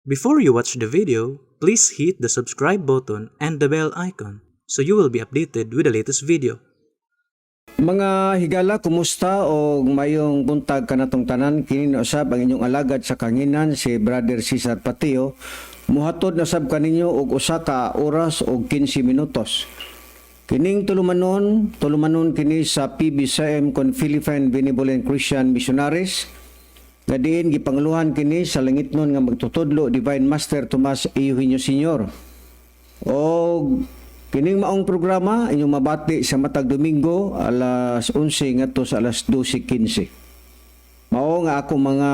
Before you watch the video, please hit the subscribe button and the bell icon so you will be updated with the latest video. Mga higala, kumusta o mayong buntag kanatong tanan? Kini na usab ang inyong alagad sa kanginan, si Brother Cesar Patio. Muhatod na sab kaninyo og usa ka oras og 15 minutos. Kining tulumanon, tulumanon kini sa PBCM kon Philippine Benevolent Christian Missionaries. Nga diin gipanguluhan kini sa langitnon nga magtutudlo, Divine Master Tomas Eugenio Senior. Og kining maong programa inyong mabati sa matag Domingo, alas 11 ngadto sa alas 12:15. Mao nga ako mga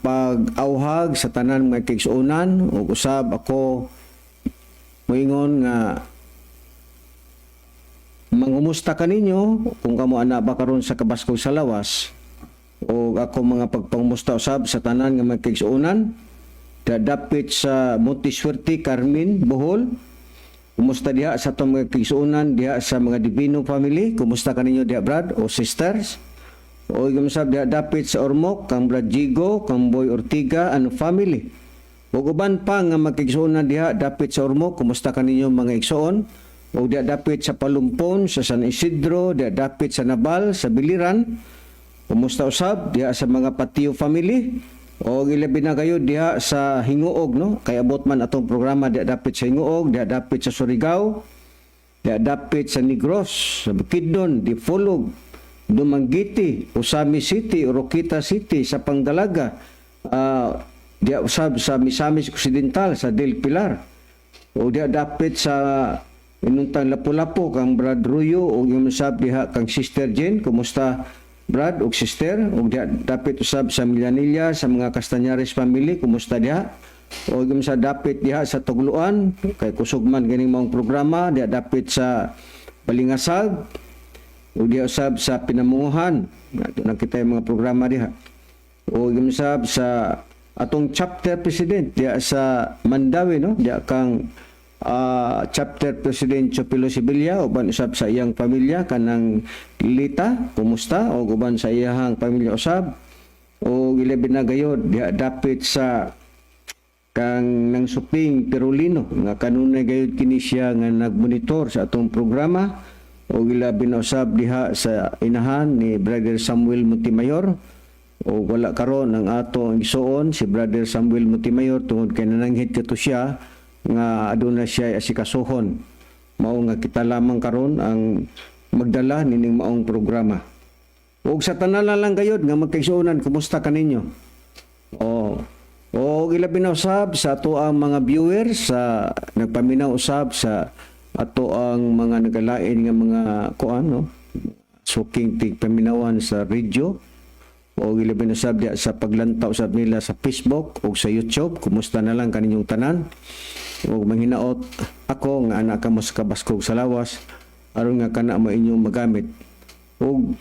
pag-auhag sa tanan mga kaigsuonan ug usab ako moingon nga mangumusta kaninyo kung kamo ana ba karon sa kabaskog sa lawas, o ako mga pagpangumusta usab sa tanan nga mga kaigsuonan dapit sa Monte Suerte, Carmen, Bohol. Kumusta diha sa atong mga kaigsuonan diha sa mga Divino family? Kumusta kaninyo diha, brad o sisters? O usab diha dapit sa Ormoc, kang Brad Jigo, kang Boy Ortiga and family. Ug uban pa nga mga kaigsuonan diha dapit sa Ormoc, kumusta kaninyo, mga igsoon? O diha dapit sa Palumpon, sa San Isidro, diha dapit sa Nabal, sa Biliran. Kumusta usab diha sa mga Patio family? O ilabi na kayo diha sa Hinguog, no? Kay abot man atong programa diha dapit sa Hinguog, diha dapit sa Surigao, diha dapit sa Negros, sa Bukidnon, Dipolog, Dumaguete, Ozamiz City, Oroquieta City, sa Pangdalaga, diha usab sa Misamis Occidental, sa Del Pilar. O diha dapit sa inuntang Lapu-Lapu, kang Brad Ruyo o yung usab diha kang Sister Jane, kumusta, Brad ug sister? Ug diha dapit usab sa Milanilla, sa mga Castañares family, kumusta diha? O yung sa dapit diha sa Tugluan, kay kusog man ganing maong programa diha dapit sa Balingasag ug diha usab sa Pinamunguhan, nakita yung mga programa diha. O yung usab sa atong chapter president diha sa Mandaue, no, diha kang chapter president Chopilo Sevilla, uban usab sa iyang pamilya, kanang Lita, kumusta? O uban sa iyang pamilya usab. O ilabi na gayod diha dapit sa kang nang Suping Perolino nga kanunay gayud kini siya nga nagmonitor sa atong programa. O ilabi na usab diha sa inahan ni Brother Samuel Montimayor. O wala karon ang ato igsuon si Brother Samuel Montimayor tungod kay nananghid kato siya nga aduna siya asikasuhon. Mao nga kita lamang karon ang magdala nining maong programa. Ug sa tanan lang gayud nga magkaigsuonan, kumusta kaninyo? O o ilabi na usab sa ato ang mga viewers sa nagpaminaw usab sa ato ang mga nagalain nga mga kuan, no, suking tigpaminawan sa radio, o ilabi na usab diha sa paglantaw usab nila sa Facebook o sa YouTube, kumusta na lang kaninyong tanan? O manghinaot ako nga ana kamo sa kabaskog sa lawas aron nga kana mo inyong magamit. Ug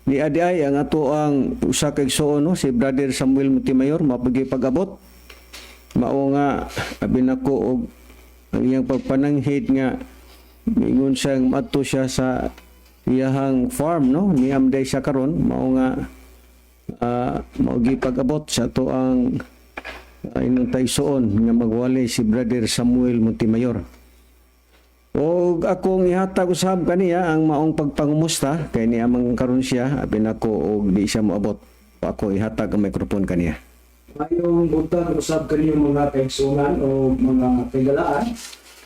ni adi ay ang ato ang usa ka igsuon, no, si Brother Samuel Montimayor, mapagi pag-abot. Mao nga abi nako og ang iyang pagpananghid nga miingon siya adto siya sa iyahang farm, no, niamday siya karon. Mao nga mao pag-abot sa ato ang inong taigsuon nga magwali, si Brother Samuel Montimayor. O akong ihatag usab kaniya ang maong pagpangumusta kay niya man karon siya, abi nako og di siya moabot. Ako ihatag ang microphone kaniya. Mayong buntag usab kaninyong mga kaigsunan o mga kaigalaan.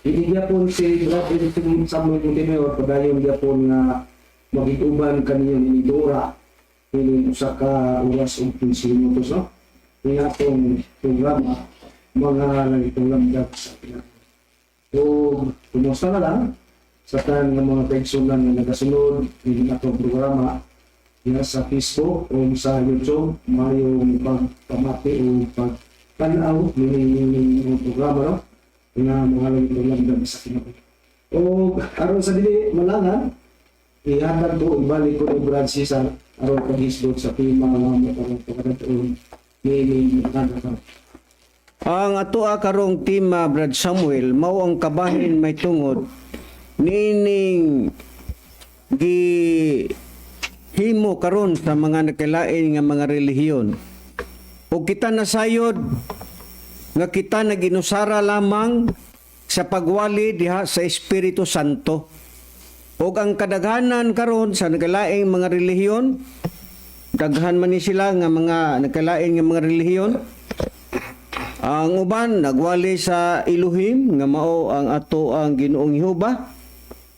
Hindi gyapon si Brother Samuel Montimayor, padayon gyapon nga magituban kaninyo ni Dora ini usa ka oras ug 15 minutos, no, ni atong programa Mga Langitong Lamdag sa Pinaka. O kumusta na lang sa tanan nga mga kaigsunan nga nagasunod ini atong programa diha sa Facebook o sa YouTube? Mayong pagpamati o pagtanaw ni programa, no, nga Mga Langitong Lamdag sa Kinabuhi. O aron sa dili malangan, ihatag ko, ibalik ko ni Brad Cesar aron paghisgot sa tema nga mo karong pagkadatuon ni ni karon. Ang atoa karong tema, Brad Samuel, mao ang kabahin may tungod niining gi himo karon sa mga nakalain nga mga relihiyon. O kita nasayod Nga kita naginusara lamang sa pagwali diha sa Espiritu Santo. Og ang kadaghanan karon sa nagkalaing mga relihiyon, daghan man ni sila nga mga nagkalain nga mga relihiyon. Ang uban nagwali sa Elohim nga mao ang ato ang Ginoong Jehova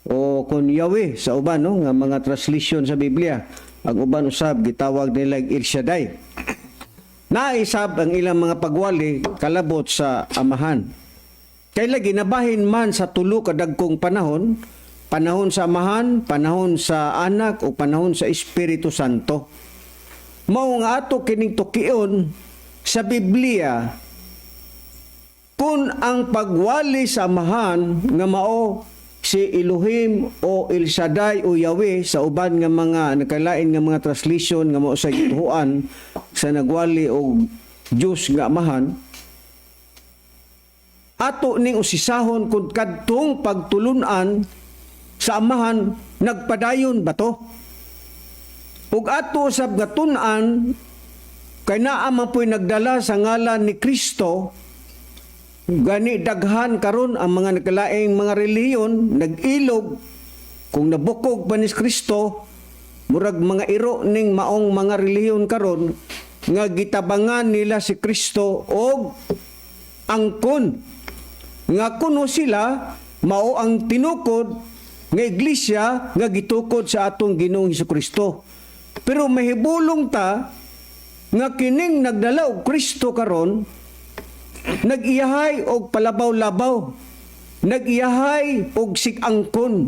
o kon Yahweh sa uban, no, nga mga translation sa Biblia. Ang uban usab gitawag nila El Shaddai. Naisab ang ilang mga pagwali kalabot sa Amahan. Kay lagi nabahin man sa tulo ka dagkong panahon, panahon sa Amahan, panahon sa Anak o panahon sa Espiritu Santo. Mao nga ato kining tukion sa Biblia kung ang pagwali sa Amahan nga mao si Elohim o El Shaddai o Yahweh sa uban nga mga nakalain nga mga translation nga mao sa gituohan sa nagwali og Dios nga Amahan, ato ning usisahon kung kadtong pagtulunan sa Amahan nagpadayon ba to, ug ato sab nga tun-an kay naa man po'y nagdala sa ngalan ni Kristo. Gani daghan karon ang mga nagkalaing mga relihiyon nag-ilog kung nabukog pa ni Kristo, murag mga iro ning maong mga relihiyon karon nga gitabangan nila si Kristo og angkon nga kuno sila mao ang tinukod nga iglesia nga gitukod sa atong Ginoong Kristo. Pero mahibulong ta nga kining nagdala og Kristo karon nag-iyahay og palabaw-labaw, nag-iyahay og sig-angkon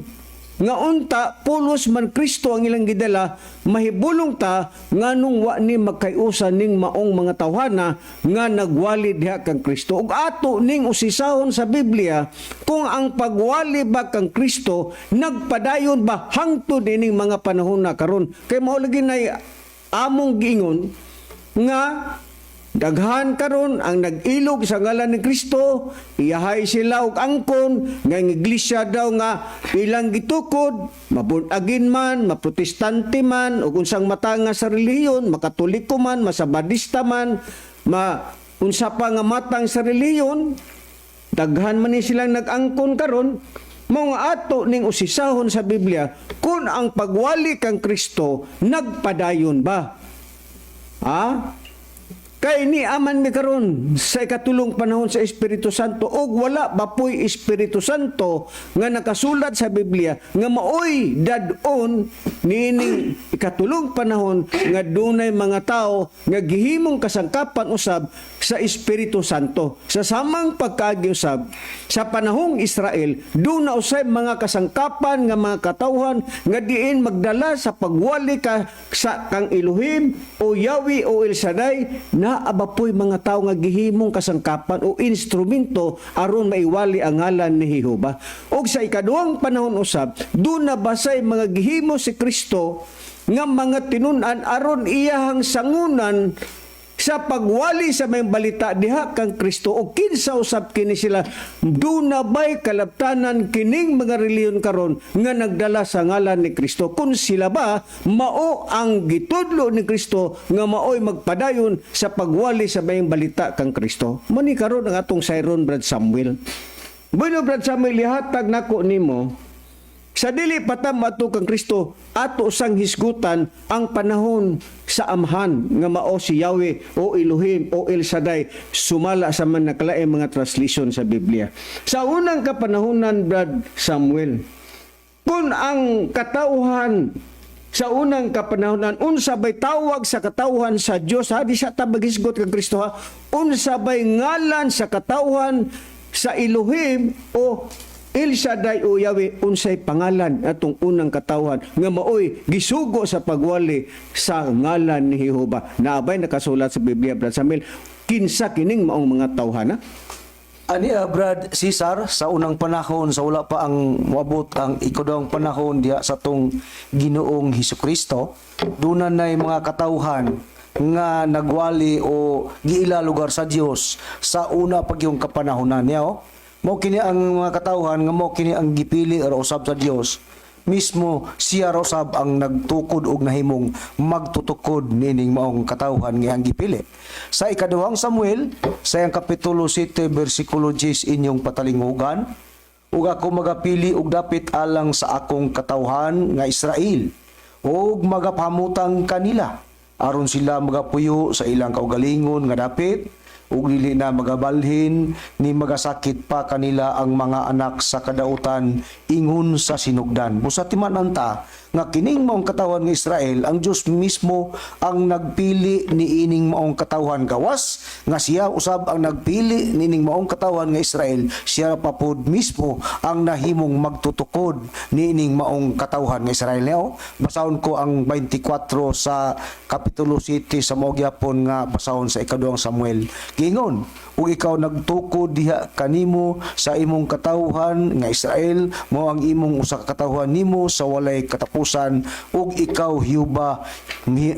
nga unta pulos man Kristo ang ilang gidala. Mahibulong ta nganong wa ni magkayusa ning maong mga tawhana nga nagwali diha kang Kristo, ug ato ning usisahon sa Biblia kung ang pagwali ba kang Kristo nagpadayon ba hangtod ining mga panahon na karon, kay mao lagi nay among giingon nga daghan karon ang nag-ilog sa ngalan ni Kristo, iyahay sila og angkon nga ang iglesia daw nga ilang gitukod, mabunagin man, maprotestante man, o unsang matanga sa relihiyon, makatoliko man, masabadista man, ma unsa pa nga matang sa relihiyon, daghan man ni silang nag-angkon karon. Mao nga ato ning usisahon sa Biblia kung ang pagwali kang Kristo nagpadayon ba. Ha? Kay ni aman mi karon sa ikatulong panahon sa Espiritu Santo, og wala ba po'y Espiritu Santo nga nakasulat sa Biblia nga maoy dad-on niining ikatulong panahon nga dunay mga tao nga gihimong kasangkapan usab sa Espiritu Santo? Sa samang pagkaagi usab sa panahong Israel, duna usay mga kasangkapan nga mga katawhan nga diin magdala sa pagwali ka sa kang Elohim o Yahweh o El Shaddai. Naa ba po'y mga tao nga gihimong kasangkapan o instrumento aron maiwali ang ngalan ni Jehova? Og sa ikaduhang panahon usab, duna basay mga gihimo si Kristo nga mga tinun-an aron iyahang sangunan sa pagwali sa may balita diha kang Kristo, o kinsa usab kini sila? Duna bay kalabtanan kining mga relihiyon karon nga nagdala sa ngalan ni Kristo kung sila ba mao ang gitudlo ni Kristo nga maoy magpadayon sa pagwali sa mayong balita kang Kristo? Mo ni karon ang atong sayron, Brad Samuel. Bueno, Brad Samuel, ihatag nako nimo sa dili patam ato kang Kristo, ato sang hisgutan ang panahon sa Amhan nga mao si Yahweh o Elohim o El Shaddai sumala sa man nakalaing mga translation sa Biblia. Sa unang kapanahonan, Brad Samuel, kung ang katauhan sa unang kapanahonan, unsa bay tawag sa katauhan sa Dios, ha? Di sa ta maghisgot kang Kristo, ha? Unsa bay ngalan sa katauhan sa Elohim o El Shaddai o Yahweh? Unsay pangalan atong unang katawhan nga maoy gisugo sa pagwali sa ngalan ni Jehova? Naa bay nakasulat sa Biblia, Brad Samuel, kinsa kining maong mga tawhana? Ani Brad Cesar, sa unang panahon sa wala pa ang moabot ang ikaduhang panahon diha sa tong Ginoong Hesukristo, duna nay mga katawhan nga nagwali o giila lugar sa Dios sa una pag yung kapanahonan niya, oh. Mao kini ang mga katawhan nga mao kini ang gipili or usab sa Dios. Mismo siya ra usab ang nagtukod og nahimong magtutukod nining maong katawhan nga iyang gipili. Sa ikaduhang Samuel, sa iyang kapitulo 7 bersikulo 10 inyong patalingugan, ug ako magapili og dapit alang sa akong katawhan nga Israel ug magapamutang kanila aron sila magapuyo sa ilang kaugalingon nga dapit ug dili na magabalhin ni magasakit pa kanila ang mga anak sa kadautan ingon sa sinugdan. Busa timan ta nga kining maong katawhan nga Israel, ang Dios mismo ang nagpili niining maong katawhan, gawas nga siya usab ang nagpili niining maong katawhan nga Israel, siya pa pod mismo ang nahimong magtutukod niining maong katawhan nga Israel. Neo, basahon ko ang 24 sa kapitulo 7 sa mao gyapon nga basahon sa ikaduhang Samuel. Gingon, ug ikaw nagtukod diha kanimo sa imong katawhan nga Israel, mao ang imong usa ka katawhan nimo sa walay katapusan, ug ikaw Jehova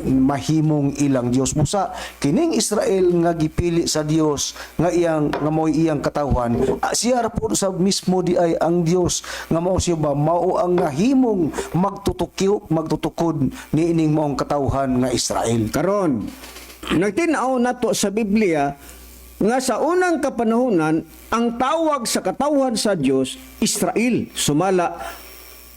mahimong ilang Dios. Busa kining Israel nga gipili sa Dios nga iyang nga mao'y iyang katawhan, siya ra pud sa mismo di ay ang Dios nga mao siya ba mao ang nahimong magtutukyo magtutukod niining maong katawhan nga Israel. Karon, nagtin-aw nato sa Biblia nga sa unang kapanahonan ang tawag sa katawhan sa Dios Israel, sumala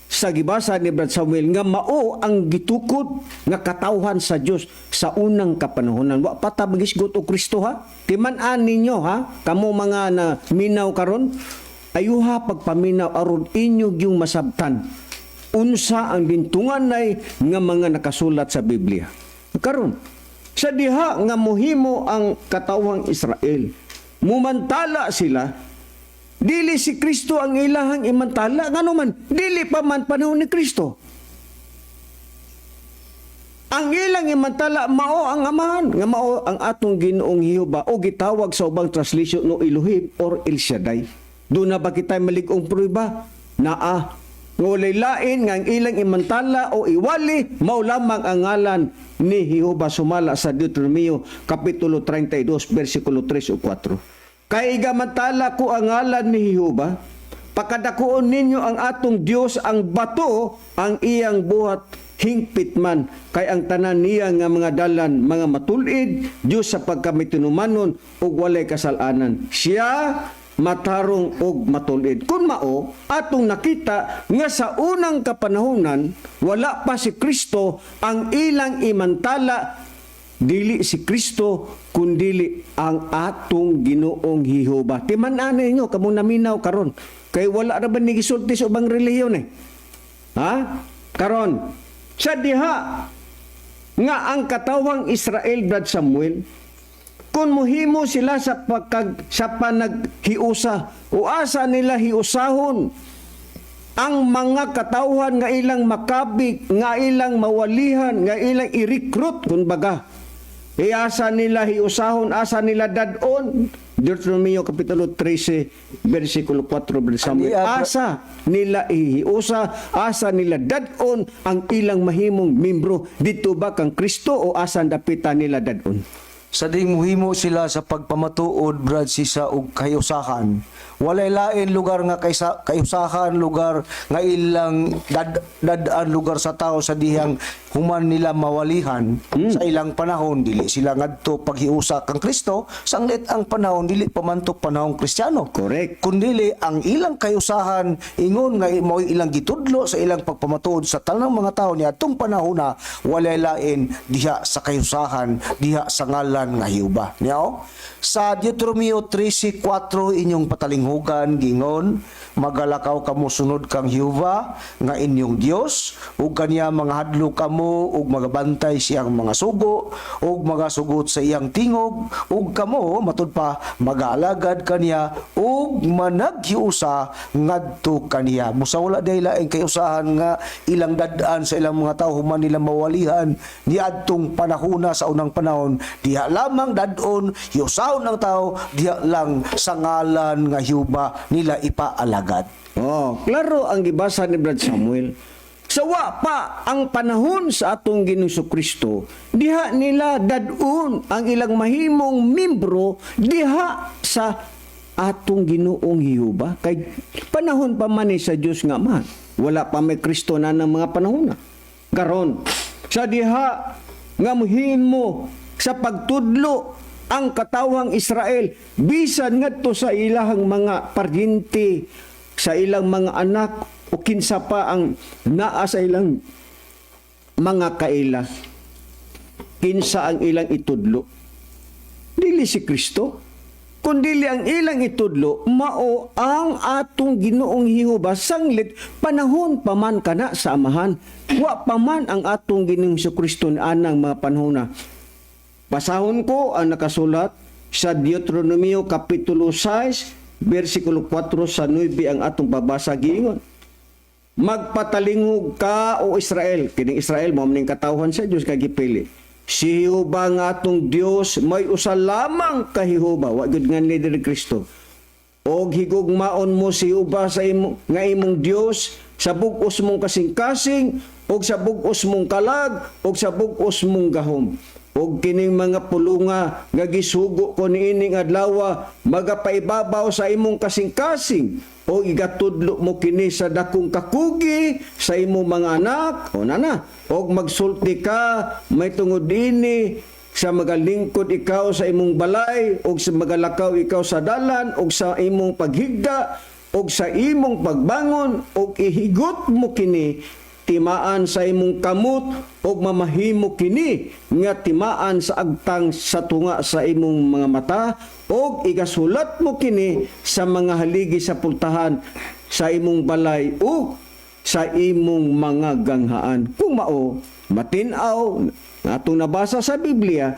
sa gibasa ni Brad Samuel nga mao ang gitukod nga katawhan sa Dios sa unang kapanahonan. Wa pa ta magisgot og Kristo ha. Timan-an ninyo ha, kamo mga na minaw karon, ayuha pagpaminaw aron inyo gyung masabtan unsa ang bintunganay nga mga nakasulat sa Biblia. Karon, sa diha nga mohimo ang katawhang Israel, mumantala sila, dili si Kristo ang ilahang imantala, ngano man, dili pa man panahon ni Kristo. Ang ilang imantala mao ang Amahan nga mao ang atong Ginoong Jehova o gitawag sa ubang translation no Elohim or El Shaddai. Doon na ba kita malig-ong prueba? Naa. Nga walay lain nga ang ilang imantala o iwali mao lamang ang ngalan ni Jehova sumala sa Deuteronomio kapitulo 32 bersikulo 3 o 4. Kay igamantala ko ang ngalan ni Jehova, pakadakuon ninyo ang atong Dios, ang bato, ang iyang buhat hingpit man, kay ang tanan niya nga mga dalan mga matulid, Dios sa pagkamitinumanon ug walay kasalanan. Siya matarong og matulid. Kung mao, atong nakita nga sa unang kapanahonan, wala pa si Kristo, ang ilang imantala dili si Kristo kundili ang atong Ginoong Jehova. Timan-an ninyo kamo naminaw karon. Kay wala ra ba ni gisulti sa ubang relihiyon eh. Ha? Karon, sa diha nga ang katawang Israel, Brad Samuel, kung muhimo sila sa panaghiusa o asa nila hiusahon ang mga katawhan nga ilang makabig, nga ilang mawalihan, nga ilang i-recruit kumbaga. E asa nila hiusahon, asa nila dadon. Deuteronomio Kapitulo 13, versikulo 4, Brother Samuel. Asa nila ihiusa, asa nila dadon ang ilang mahimong membro. Dito ba kang Kristo o asa dapitan nila dadon? Sa ding muhimo sila sa pagpamatuod, Brad Sisa, og kahiusahan, walay lain lugar nga kaysa kahiusahan lugar nga ilang dad-an lugar sa tao sa dihang human nila mawalihan sa ilang panahon. Dili sila ngadto paghiusa kang Kristo sanglit ang panahon, dili pa man to panahong Kristiyano. Correct. Kundili ang ilang kayusahan ingon nga mao'y ilang gitudlo sa ilang pagpamatuod sa tanang mga tao niya atong panahon na walay lain diha sa kayusahan diha sa ngalan nga Jehova. Niya sa Deuteronomio 13:4 inyong patalinghugan gingon, magalakaw kamo sunod kang Jehova nga inyong Dios ug kaniya mga hadlo kamo ug magabantay siyang mga sugo ug magasugot sa iyang tingog ug kamo matud pa magaalagad kaniya ug managhiusa ngadto kaniya. Busa wala day laing kayusahan nga ilang dad-an sa ilang mga tao human nila mawalihan niadtong panahona sa unang panahon, diha lamang dad-on hiusahon ng tao diha lang sa ngalan nga Jehova nila ipaalagad. Oh, klaro ang gibasa ni Brad Samuel. Sa wa pa ang panahon sa atong Ginoong Kristo, diha nila dadun ang ilang mahimong membro diha sa atong Ginoong Jehova? Kay panahon pa man ni sa Dios nga Amahan. Wala pa may Kristo na ng mga panahon na. Karon, sa diha nga muhimo sa pagtudlo ang katawhang Israel bisan ngadto sa ilahang mga paryente, sa ilang mga anak o kinsa pa ang naa sa ilang mga kaila, kinsa ang ilang itudlo? Dili si Kristo, kundili ang ilang itudlo mao ang atong Ginoong Jehova, sanglit panahon pa man kana sa Amahan. Wa pa man ang atong Ginoong Kristo anang mga panahona. Basahon ko ang nakasulat sa Deuteronomio Kapitulo 6 versikulo 4 sa 9 ang atong babasa. Giingon, "Magpatalingog ka, o Israel." Kining Israel mao man ning katawhan sa Dios kag gipili. "Si Jehova nga atong Dios may usa lamang ka Jehova." Wa gyud nga leader ni Kristo. "Og higugmaon mo si Jehova sa imo nga imong Dios sa bug-os mong kasing-kasing ug sa bug-os mong kalag ug sa bug-os mong gahom. Ug kining mga pulunga nga gisugo ko niining adlaw magapaibabaw sa imong kasing-kasing, o igatudlo mo kini sa dakong kakugi sa imong mga anak." O nana, "Og magsulti ka may tungod ini sa magalingkod ikaw sa imong balay, og sa magalakaw ikaw sa dalan, og sa imong paghigda, og sa imong pagbangon, og ihigot mo kini timaan sa imong kamot, og mamahimo kini nga timaan sa agtang sa tunga sa imong mga mata, og igasulat mo kini sa mga haligi sa pultahan sa imong balay ug sa imong mga ganghaan." Kung mao, matin-aw atong nabasa sa Biblia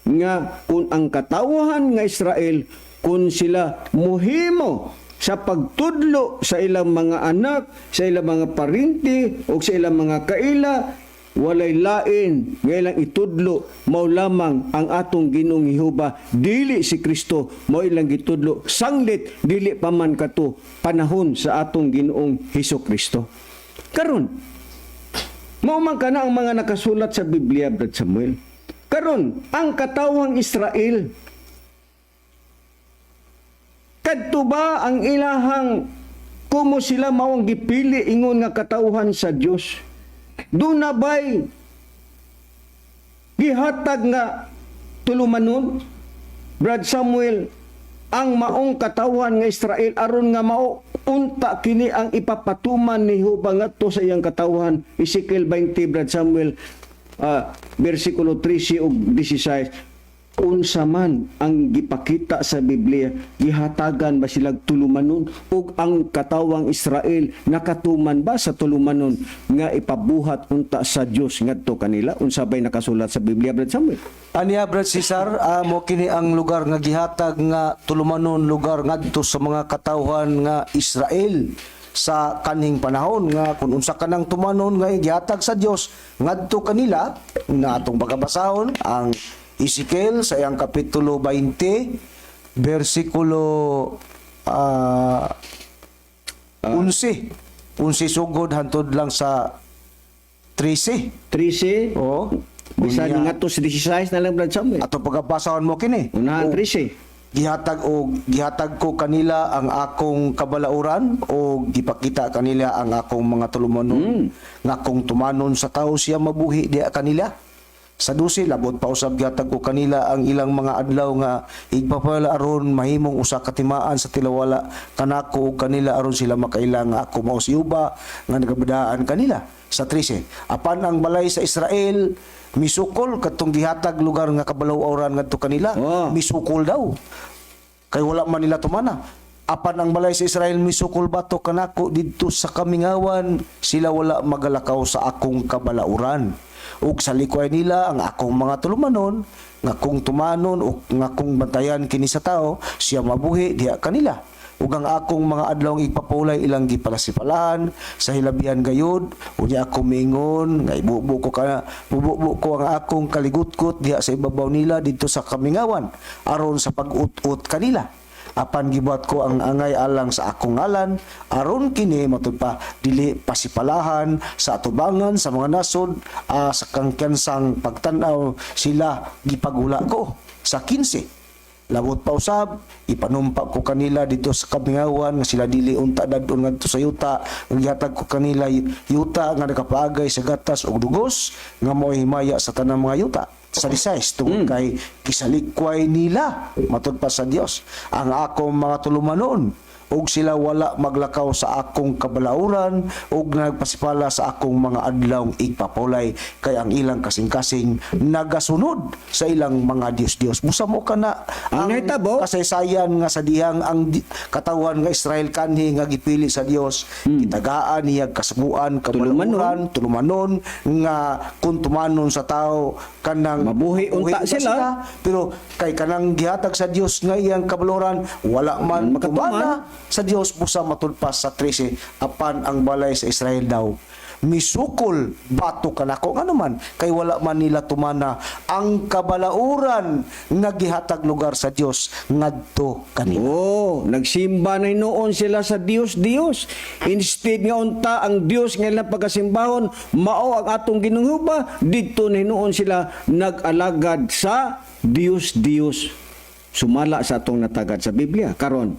nga kung ang katawhan nga Israel, kung sila muhimo sa pagtudlo sa ilang mga anak, sa ilang mga parinti, o sa ilang mga kaila, walay lain nga ilang itudlo, mao lamang ang atong Ginoong Jehova, dili si Kristo mao ilang gitudlo, sanglit dili pa man kato panahon sa atong Ginoong Hesus Kristo. Karon, mao man kana ang mga nakasulat sa Biblia, Brad Samuel. Karon, ang katawhang Israel, kadto ba ang ilahang kumo sila mao ang gipili ingon nga katawhan sa Dios? Duna ba'y gihatag nga tulumanon, Brad Samuel, ang maong katawhan nga Israel aron nga mao unta kini ang ipapatuman ni Jehova ngadto sa iyang katawhan? Ezekiel 20, Brad Samuel, versikulo 13 ug 16. Unsa man ang gipakita sa Biblia? Gihatagan ba silag tulumanon ug ang katawang Israel nakatuman ba sa tulumanon nga ipabuhat unta sa Dios ngadto kanila? Unsa bay nakasulat sa Biblia, Brad Samuel? Aniya, Brad Cesar, mo kini ang lugar nga gihatag nga tulumanon lugar ngadto sa mga katawhan nga Israel sa kanhing panahon nga kung unsa kanang tumanon nga gihatag sa Dios ngadto kanila na atong pagkabasahon ang Ezekiel sa iyang kapitulo 20 bersikulo 11 11 sugod hantod lang sa 13. 13. Oo. Bisan Unya. ngadto sa 16 na lang, Brad Samuel. Ato pagkabasahon mo kini. Unahan O, 13. Gihatag og gihatag ko kanila ang akong kabalauran o gipakita kanila ang akong mga tulumanon nga kung tumanon sa tao siya mabuhi diha kanila. Sa 12, labot pa usab gihatag ko kanila ang ilang mga adlaw nga igpapala aron mahimong usa ka timaan sa tilawala kanako ug kanila aron sila makaila nga ako mao si Jehova nga nagabadaan kanila. Sa 13, apan ang balay sa Israel misukol kadtong gihatag lugar nga kabalaw-oran ngadto kanila. Misukol daw kay wala man nila tumana. Apan ang balay sa Israel misukol bato kanako didto sa kamingawan, sila wala magalakaw sa akong kabalauran ug sa likway nila ang akong mga tulumanon nga kung tumanon o nga kung bantayan kini sa tao siya mabuhi diha kanila, ug ang akong mga adlaw igpapulay ilang gipalasipalahan sa hilabihan gayud. Unya ako miingon nga ibubo ko ka bububo ko ang akong kaligutkot diha sa ibabaw nila didto sa kamingawan aron sa pag-ut-ut kanila. Apan gibuhat ko ang angay alang sa akong ngalan aron kini matud pa dili pasipalahan sa atubangan sa mga nasod, sa kangkansang pagtan-aw sila gipagula ko. Sa 15. Labot pa usab, ipanumpa ko kanila dito sa kamingawan nga sila dili unta dadon ngadto sa yuta nga gihatag ko kanila, yuta nga nakapaagay sa gatas ug dugos, nga mao'y himaya sa tanang mga yuta. Sa 16, tungod kay kisalikway nila, matud pa sa Dios, ang akong mga tulumanon ug sila wala maglakaw sa akong kabalauran ug nagpasipala sa akong mga adlawng igpapulay, kay ang ilang kasing-kasing nagasunod sa ilang mga Dios-Dios. Busa mo kana Ang nahitabo? Kasaysayan nga sa dihang ang katawan nga Israel kanhi nga gipili sa Dios, gitagaan niya kasubuan, kabalauran, tulumanon, nga kung tumanon sa tao kanang Mabuhi unta sila. Pero kay kanang gihatag sa Dios nga iyang kabaloran, wala man Makatuman. tumana sa Dios. Busa matulpas sa 13, apan ang balay sa Israel daw misukol bato kanako, ngano man kay wala man nila tumana ang kabalauran nga gihatag lugar sa Dios ngadto kanila. Oh, nagsimba na hinuon sila sa Dios Dios. Instead nga unta ang Dios nga ilang pagkasimbahon mao ang atong Ginoong Jehova, didto na hinuon sila nag-alagad sa Dios Dios. Sumala sa atong natagad sa Biblia. Karon,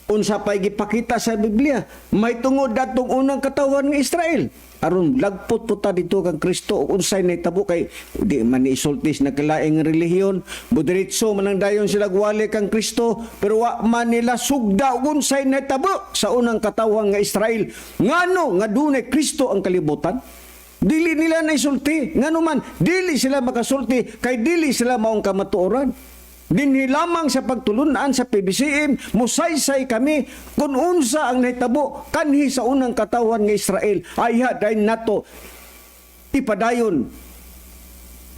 unsa pay gipakita sa Biblia may tungod datong unang katawan ng Israel? Aron lagpot po ta dito kang Kristo ug unsay nahitabo, kay di man ni isultis na kalaing relihiyon, budiretso man ang dayon sila gwali kang Kristo, pero wa man nila sugda ug unsay nahitabo sa unang katawhan nga Israel, ngano nga dunay Kristo ang kalibutan. Dili nila naisulti. Ngano man dili sila makasulti? Kay dili sila maong kamatuoran. Dinhi lamang sa pagtulunan sa PBCM, musaysay kami kung unsa ang nahitabo kanhi sa unang katawan nga Israel. Ayha dayon nato ipadayon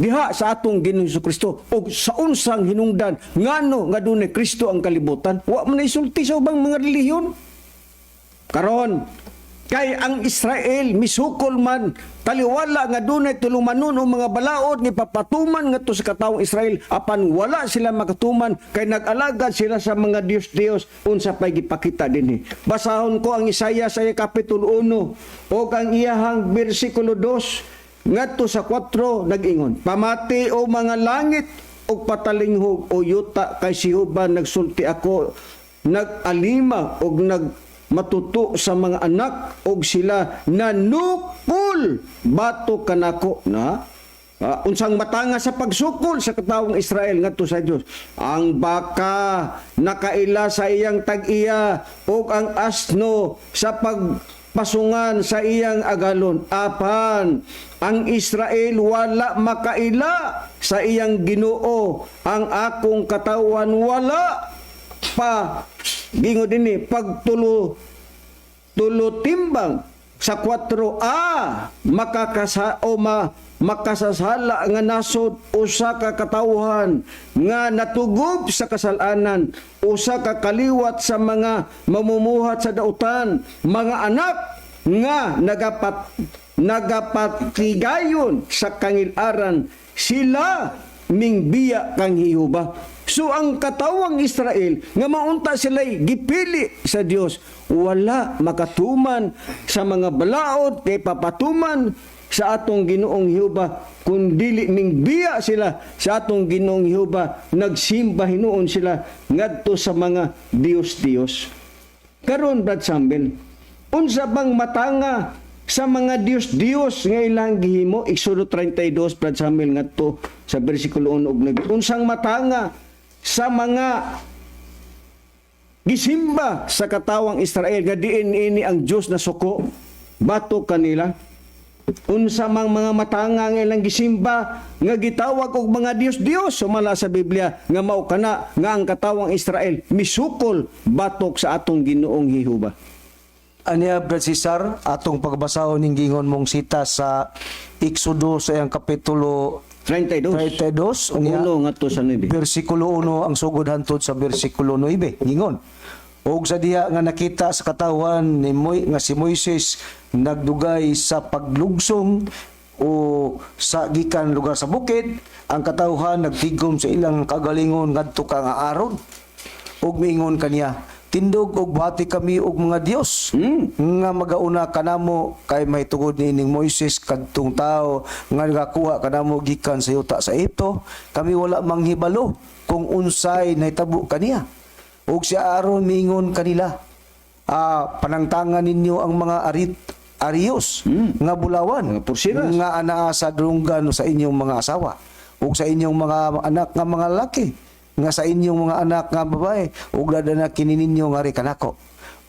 diha sa atong Ginoong Kristo og sa unsang hinungdan, ngano nga dunay Kristo ang kalibutan. Wa man isulti sa ubang mga relihiyon. Karon, kay ang Israel misukol man, taliwala nga dunay tulumanon o mga balaod nga ipapatuman ngadto sa katawong Israel, apan wala sila makatuman kay nag-alagad sila sa mga Dios-Dios. Unsa pay gipakita dinhi? Basahon ko ang Isaiah sa kapitulo 1 og ang iyahang bersikulo 2 ngadto sa 4. Nag-ingon, "Pamati, o mga langit, ug patalinghog, o yuta, kay si Jehova nagsulti. Ako nag-alima og nag matuto sa mga anak og sila nanukol batok kanako." Na unsang matanga sa pagsukol sa katawong Israel ngadto sa Dios? "Ang baka nakaila sa iyang tag-iya ug ang asno sa pagpasungan sa iyang agalon, apan ang Israel wala makaila sa iyang Ginoo, ang akong katawan wala pa," gingo dinhi, pagtulo tulo timbang sa 4a, "makakasa o makasasala nga nasod, usa ka katawhan nga natugob sa kasalanan, usa ka kaliwat sa mga mamumuhat sa dautan, mga anak nga nagapatigayon sa kangilaran, sila mingbiya kang Jehova." So ang katawang Israel nga maunta sila gipili sa Dios, wala makatuman sa mga balaod kay papatuman sa atong Ginoong Jehova, kun dili ning biya sila sa atong Ginoong Jehova, nagsimba hinuon sila ngadto sa mga Dios-Dios. Karon, Brad Sambel, unsa bang matanga sa mga Dios-Dios nga ilang gihimo? Exodo 32, Brad Samuel, ngadto sa bersikulo 1 ug 9. Unsang matanga sa mga gisimba sa katawang Israel nga diin ini ang Dios na suko batok kanila? Unsa mang mga matanga nga ilang gisimba nga gitawag og mga Dios-Dios, sumala sa Biblia nga mao kana nga ang katawang Israel misukol batok sa atong Ginoong Jehova? Aniya, Brad Cesar, atong pagbasahon ning gingon mong sita sa Exodo sa iyang kapitulo 32. 32 unya, Uno ngadto sa 9. Bersikulo 1 ang sugod hantod sa bersikulo 9. Gingon, "Og sa diha nga nakita sa katawan ni Moy, nga si Moises nagdugay sa paglugsong o sa gikan lugar sa bukid, ang katawhan nagtigom sa ilang kagalingon ngadto kang Aaron ug miingon kaniya, Tindog og buhati kami og mga Dios nga magauna kanamo, kay mahitungod niining Moises, kadtong tao nga nagakuha kanamo gikan sa yuta sa Ehipto, kami wala manghibalo kung unsay nahitabo kaniya." Ug si Aaron miingon kanila, "Panangtangan ninyo ang mga ariyos nga bulawan Mga pulseras. nga anaa sa drunggan sa inyong mga asawa ug sa inyong mga anak nga mga lalaki nga sa inyong mga anak nga babae, ug dada kini ninyo ngari kanako."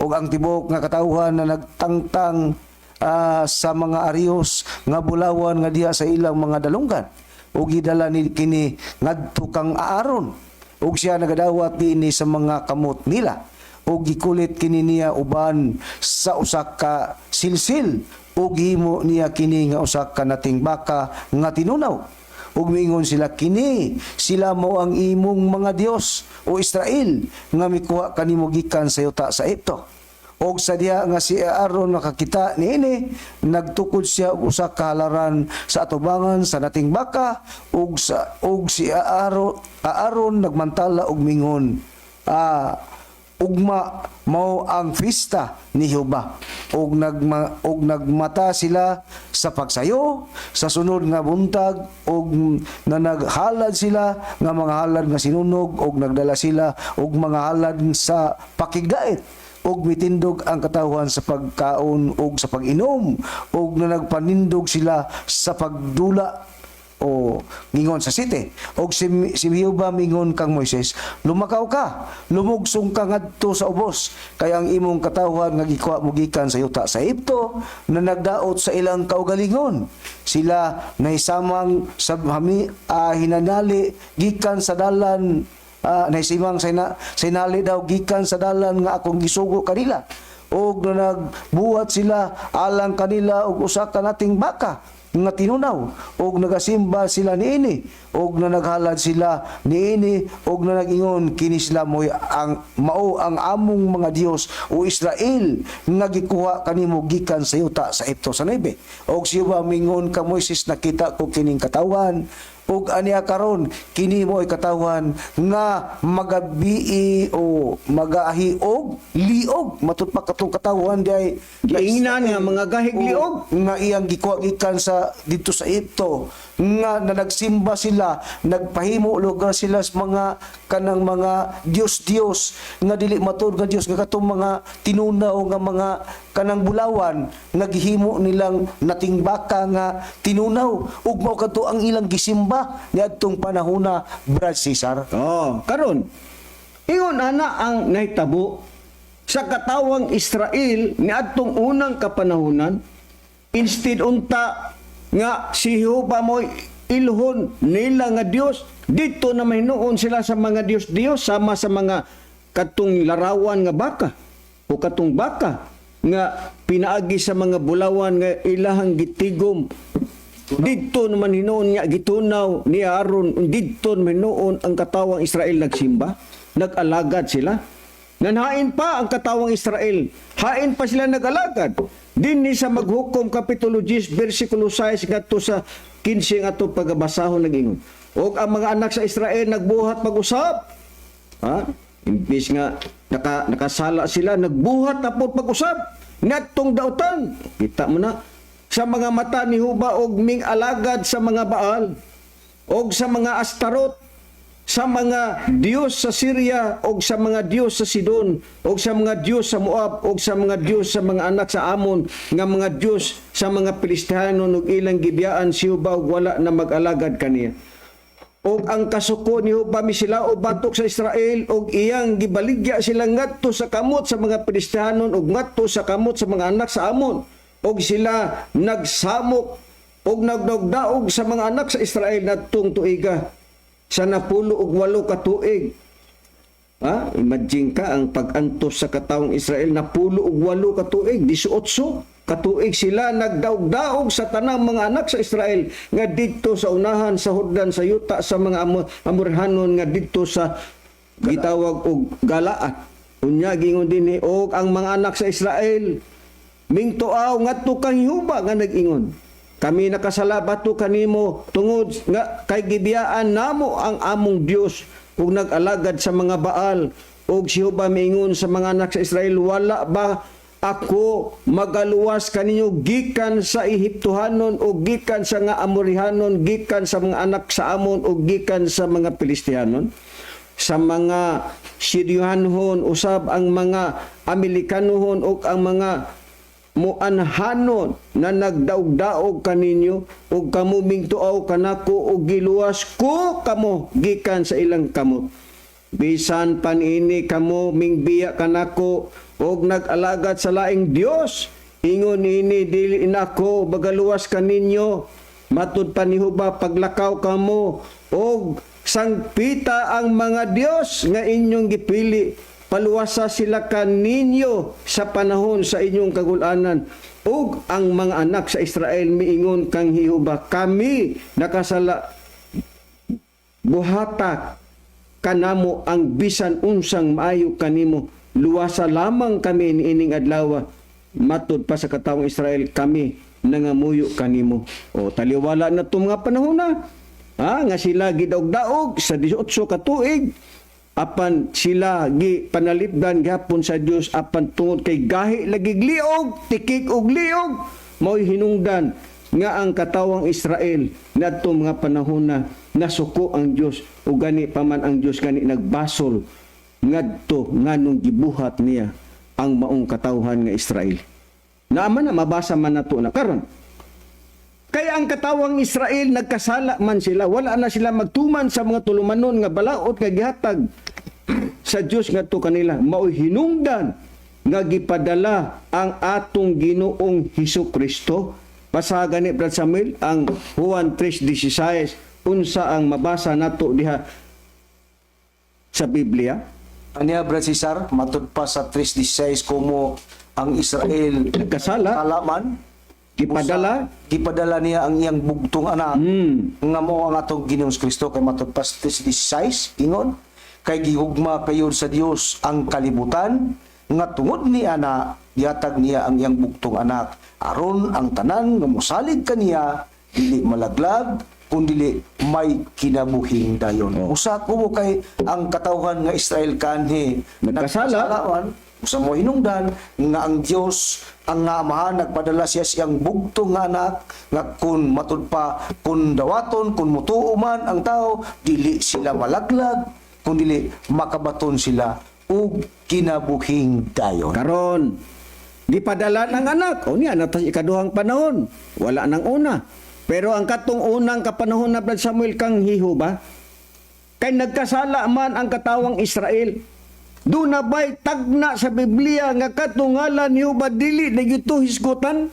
Ug ang tibuok nga katawhan na nagtangtang sa mga ariyos nga bulawan nga diha sa ilang mga dalunggan, ug gidala ni kini ngadto kang Aaron, ug siya nagadawat niini sa mga kamot nila, ug gikulit kini niya uban sa usa ka silsil, ug himo niya kini nga usa ka nating baka nga tinunaw. Ug miingon sila, "Kini sila mo ang imong mga Dios, o Israel, nga mikuha kanimo gikan sa yuta sa Ehipto." Og sa diha nga si Aaron nakakita niini, nagtukod siya og usa ka halaran sa atubangan sa nating baka, ug si Aaron nagmantala og mingon, "Ugma mao ang fiesta ni Jehova." Ug nagmata sila sa pagsayo sa sunod nga buntag, ug nanaghalad sila nga mga halad nga sinunog, ug nagdala sila og mga halad sa pakigdait, ug mitindog ang katawhan sa pagkaon ug sa pag-inom, ug nanagpanindog sila sa pagdula o ngingon sa city. Og si Jehova mingon kang Moises, "Lumakaw ka, lumugsong ka ngadto sa ubos, kay ang imong katawhan nga gikuha mo gikan sa yuta sa Ehipto na nagdaot sa ilang kaugalingon. Sila nahisamang sa hinanali gikan sa dalan, nahisimang sa hinali daw gikan sa dalan nga akong gisugo kanila, og na nagbuhat sila alang kanila og usa ka nating baka nga tinunaw, og nagasimba sila niini, og na naghalad sila niini, og na nag-ingon, 'Kini sila mo'y ang mao ang among mga Dios, o Israel, nga gikuha kanimo gikan sa yuta sa Ehipto." Sa 9, og siya mingon ka Moises, "Nakita ko kining katawhan, ug aniya karon kini mo ay katawhan nga magabii o magaahi og liog." Matud pa katong katawhan di Giingnan nga mga gahig liog. Nga iyang gikuha gikan sa dito sa Ehipto, nga na nagsimba sila, nagpahimo lugar sila sa mga kanang mga Dios-Dios nga dili matuod nga Dios, nga katong mga tinunaw nga mga kanang bulawan nga gihimo nilang nating baka nga tinunaw, ug mao kadto ang ilang gisimba niadtong panahona, Brad Cesar. Oh, karon. Ingon ana ang nahitabo sa katawang Israel niadtong unang kapanahunan. Instead unta nga si Jehova mo ilhon nila nga Dios, dito na mahinuon sila sa mga Dios-Dios, sama sa mga katong larawan nga baka o katong baka nga pinaagi sa mga bulawan nga ilahang gitigom. Didto naman hinuon nga gitunaw ni Aaron, didto naman hinuon ang katawang Israel nagsimba, nag-alagad sila. Nanhain pa ang katawang Israel, hain pa sila nag-alagad. Dinhi sa Maghukom Kapitulo 10 versikulo 6 ngadto sa 15 nga ato pagabasahon, nag-ingon, "Og ang mga anak sa Israel nagbuhat pag-usab." Ha? Imbis nga nakasala sila, nagbuhat na po pag-usab ngadtong dautan. Kita mo na sa mga mata ni Huba, og ming alagad sa mga Baal og sa mga Astarot, sa mga Dios sa Syria og sa mga Dios sa Sidon og sa mga Dios sa Moab og sa mga Dios sa mga anak sa Amon, nga mga Dios sa mga Pilistihanon, ug ilang gibiyaan si Huba ug wala na mag-alagad kaniya. Og ang kasuko ni Huba misilao batok sa Israel, og iyang gibaligya sila ngadto sa kamot sa mga Pilistihanon ug ngadto sa kamot sa mga anak sa Amon, og sila nagsamok og nagdaog sa mga anak sa Israel nadtong tuiga sa 98 ka tuig. Ha? Imagine ka ang pag-antos sa katawang Israel, 98 ka tuig, 18 katuig sila nagdaog-daog sa tanang mga anak sa Israel nga didto sa unahan sa Jordan, sa yuta sa mga Amorhanon nga didto sa gitawag og Galaad. Unya gingon dinhi, "Og ang mga anak sa Israel mingtuaw ngadto kang Jehova nga nag-ingon, 'Kami nakasala batok kanimo tungod nga kay gibiyaan namo ang among Dios ug nag-alagad sa mga Baal.' Ug si Jehova miingon sa mga anak sa Israel, wala ba ako magaluwas kaninyo gikan sa Ehiptohanon o gikan sa nga Amorihanon, gikan sa mga anak sa Amon o gikan sa mga Pilistihanon, sa mga Siryohanhon usab, ang mga Amerikanohon ug ang mga Moanhanon na nagdaog-daog kaninyo, ug kamo mingtuaw kanako ug giluwas ko kamo gikan sa ilang kamot? Bisan pan ini kamo mingbiya kanako ug nag-alagad sa laing Dios, ingon ini, dili nako bagaluwas kaninyo. Matud pa ni Jehova, paglakaw kamo og sangpita ang mga Dios nga inyong gipili, paluwasa sila kaninyo sa panahon sa inyong kagulanan. Ug ang mga anak sa Israel miingon kang Jehova, kami nakasala, buhata kanamo ang bisan unsang maayo kanimo, luwasa lamang kami niining adlaw. Matud pa sa katawang Israel, kami nangamuyo kanimo. O taliwala na itong mga panahon na ha, nga sila gidaog-daog sa 18 ka tuig, apan sila gi panalipdan gihapon sa Dios, apan tungod kay gahi lagi liog, tikik og liog, mao'y hinungdan nga ang katawang Israel nadto mga panahon na nasuko ang Dios, ug gani pa man ang Dios gani nagbasol ngadto nganong gibuhat niya ang maong katawhan nga Israel. Naaman na mabasa man nato na karon. Kaya ang katawang Israel nagkasala man sila, wala na sila magtuman sa mga tulumanon nga balaot nga gihatag sa Dios ngadto kanila. Mao'y hinungdan nga gipadala ang atong Ginoong Hesus Kristo. Basa gani, Brad Samuel, ang Juan 3:16, unsa ang mabasa nato diha sa Biblia? Aniya, Brad Cesar, matud pa sa 3:16, como ang Israel Nagkasala. sala man, Gipadala. Gipadala niya ang iyang bugtong anak nga mao ang atong Ginoong Kristo, kay matud pa sa 3:16 ingon, kay gihugma kayo sa Dios ang kalibutan nga tungod ni ana gihatag niya ang iyang bugtong anak, aron ang tanan nga mosalig kaniya dili malaglag kundili may kinabuhing dayon. Oh. Usa ko kay ang katawhan nga Israel kanhi Nagkasala. nagkasala man, usa mo hinungdan nga ang Dios ang nga Amahan nagpadala siya siyang bugtong nga anak nga kun matud pa, kun dawaton, kun mutuo man ang tao, dili sila malaglag kun dili makabaton sila og kinabuhing dayon. Karon, gipadala ng anak. O niya, natas ikaduhang panahon. Wala nang una. Pero ang katong unang kapanahon na, Brad Samuel, kang Jehova, kay nagkasala man ang katawang Israel. Doon na ba'y tagna sa Biblia nga katungalan ni Jehova dili na gito hisgutan?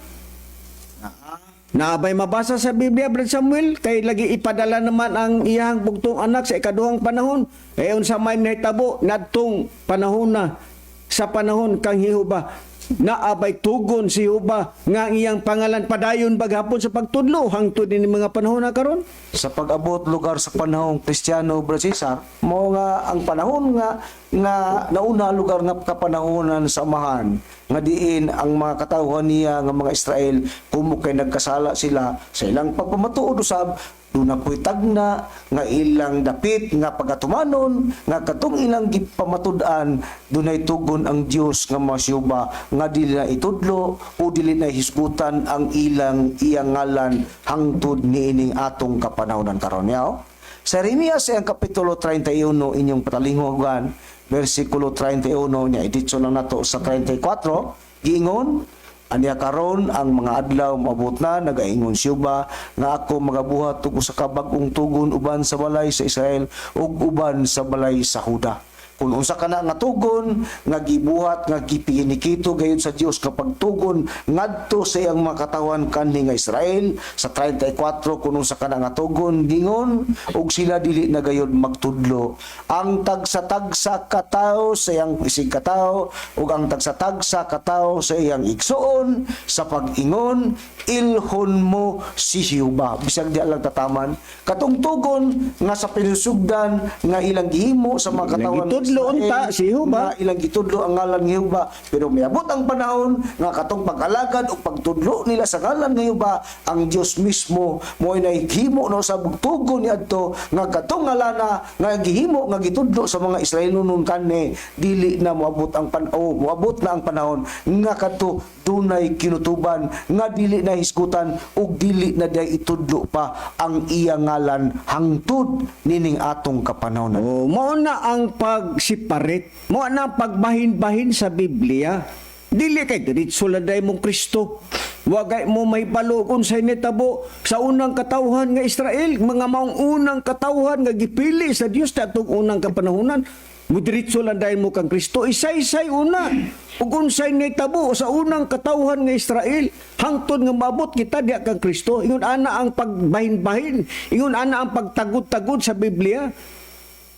Naabay mabasa sa Biblia, Brad Samuel, kay lagi ipadala naman ang iyang bugtong anak sa ikaduhang panahon. Eh, unsa may nahitabo nadtong panahon na sa panahon kang Jehova? Naabay tugon si Jehova nga ang iyang pangalan padayon baghapon sa pagtudlo hangtod ini mga panahon na karon? Sa pag-abot lugar sa panahong Kristiyano, Brad Cesar, mao nga ang panahon nga nga nauna lugar nga kapanahonan sa Amahan nga diin ang mga katawhan niya nga mga Israel, kumo kay nagkasala sila sa ilang pagpamatuod usab, duna po'y tagna nga ilang dapit nga pagatumanon nga katong ilang gipamatud-an, dunay tugon ang Dios nga masyuba nga dili na itudlo o dili na hisgutan ang ilang iyang ngalan hangtod niining atong kapanahonan karon yaw. Sa Jeremias ang kapitulo 31, inyong patalinghugan, versikulo 31 niya, iditso lang nato sa 34, giingon, aniya, karon ang mga adlaw moabot na, nagaingon si Jehova, nga ako magabuhat og usa ka bag-ong tugon uban sa balay sa Israel ug uban sa balay sa Huda. Kung unsa kana nga tugon nga gibuhat nga gipinikito gayud sa Dios kapag tugon ngadto sa iyang mga katawan kanhi nga Israel sa 34, kung unsa kana nga tugon, gingon, ug sila dili na gayud magtudlo ang tagsa-tagsa katawo sa iyang isig katawo ug ang tagsa-tagsa katawo sa iyang igsuon sa pag-ingon, ilhon mo si Jehova. Bisag di lang tataman katong tugon nga sa pinusugdan nga ilang gihimo sa mga Ilang katawan gitudlo. Gitudlo Israel unta si Jehova. nga ilang gitudlo ang ngalan ni Jehova, pero miabot ang panahon nga katong pag-alagad o pagtudlo nila sa ngalan ni Jehova, ang Dios mismo mo'y nahimo no sa bugtugon niadto nga katong ngalana nga gihimo nga gitudlo sa mga Israelonon kanhi, dili na moabot ang pan o moabot na ang panahon nga kadto dunay kinutuban nga dili na hisgutan ug dili na day itudlo pa ang iya ngalan hangtod nining atong kapanahon. Oh, mao na ang pagsiparit, mao na ang pagbahin-bahin sa Biblia. Dili kay diretso lang day mong Kristo. Wagay mo may balog unsay nitabo sa unang katawhan nga Israel, mga maong unang katawhan nga gipili sa Dios sa atong unang kapanahunan. Mudiretso lang dahil mo kang Kristo, isay-isay una. Ug unsay nitabo sa unang katawhan nga Israel, hangtod nga maabot kita diya kang Kristo. Ingon ana ang pagbahin-bahin, ingon ana ang pagtagod-tagod sa Biblia.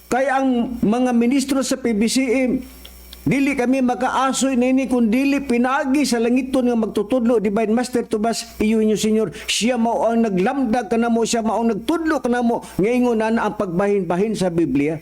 Kaya ang mga ministro sa PBCM, dili kami makaasoy nini kung dili pinaagi sa langiton nga magtutudlo, Divine Master Tomas iyo inyo Senyor, siya mao ang naglamdag kanamo, siya mao ang nagtudlo kanamo ngaingon na ang pagbahin-bahin sa Biblia.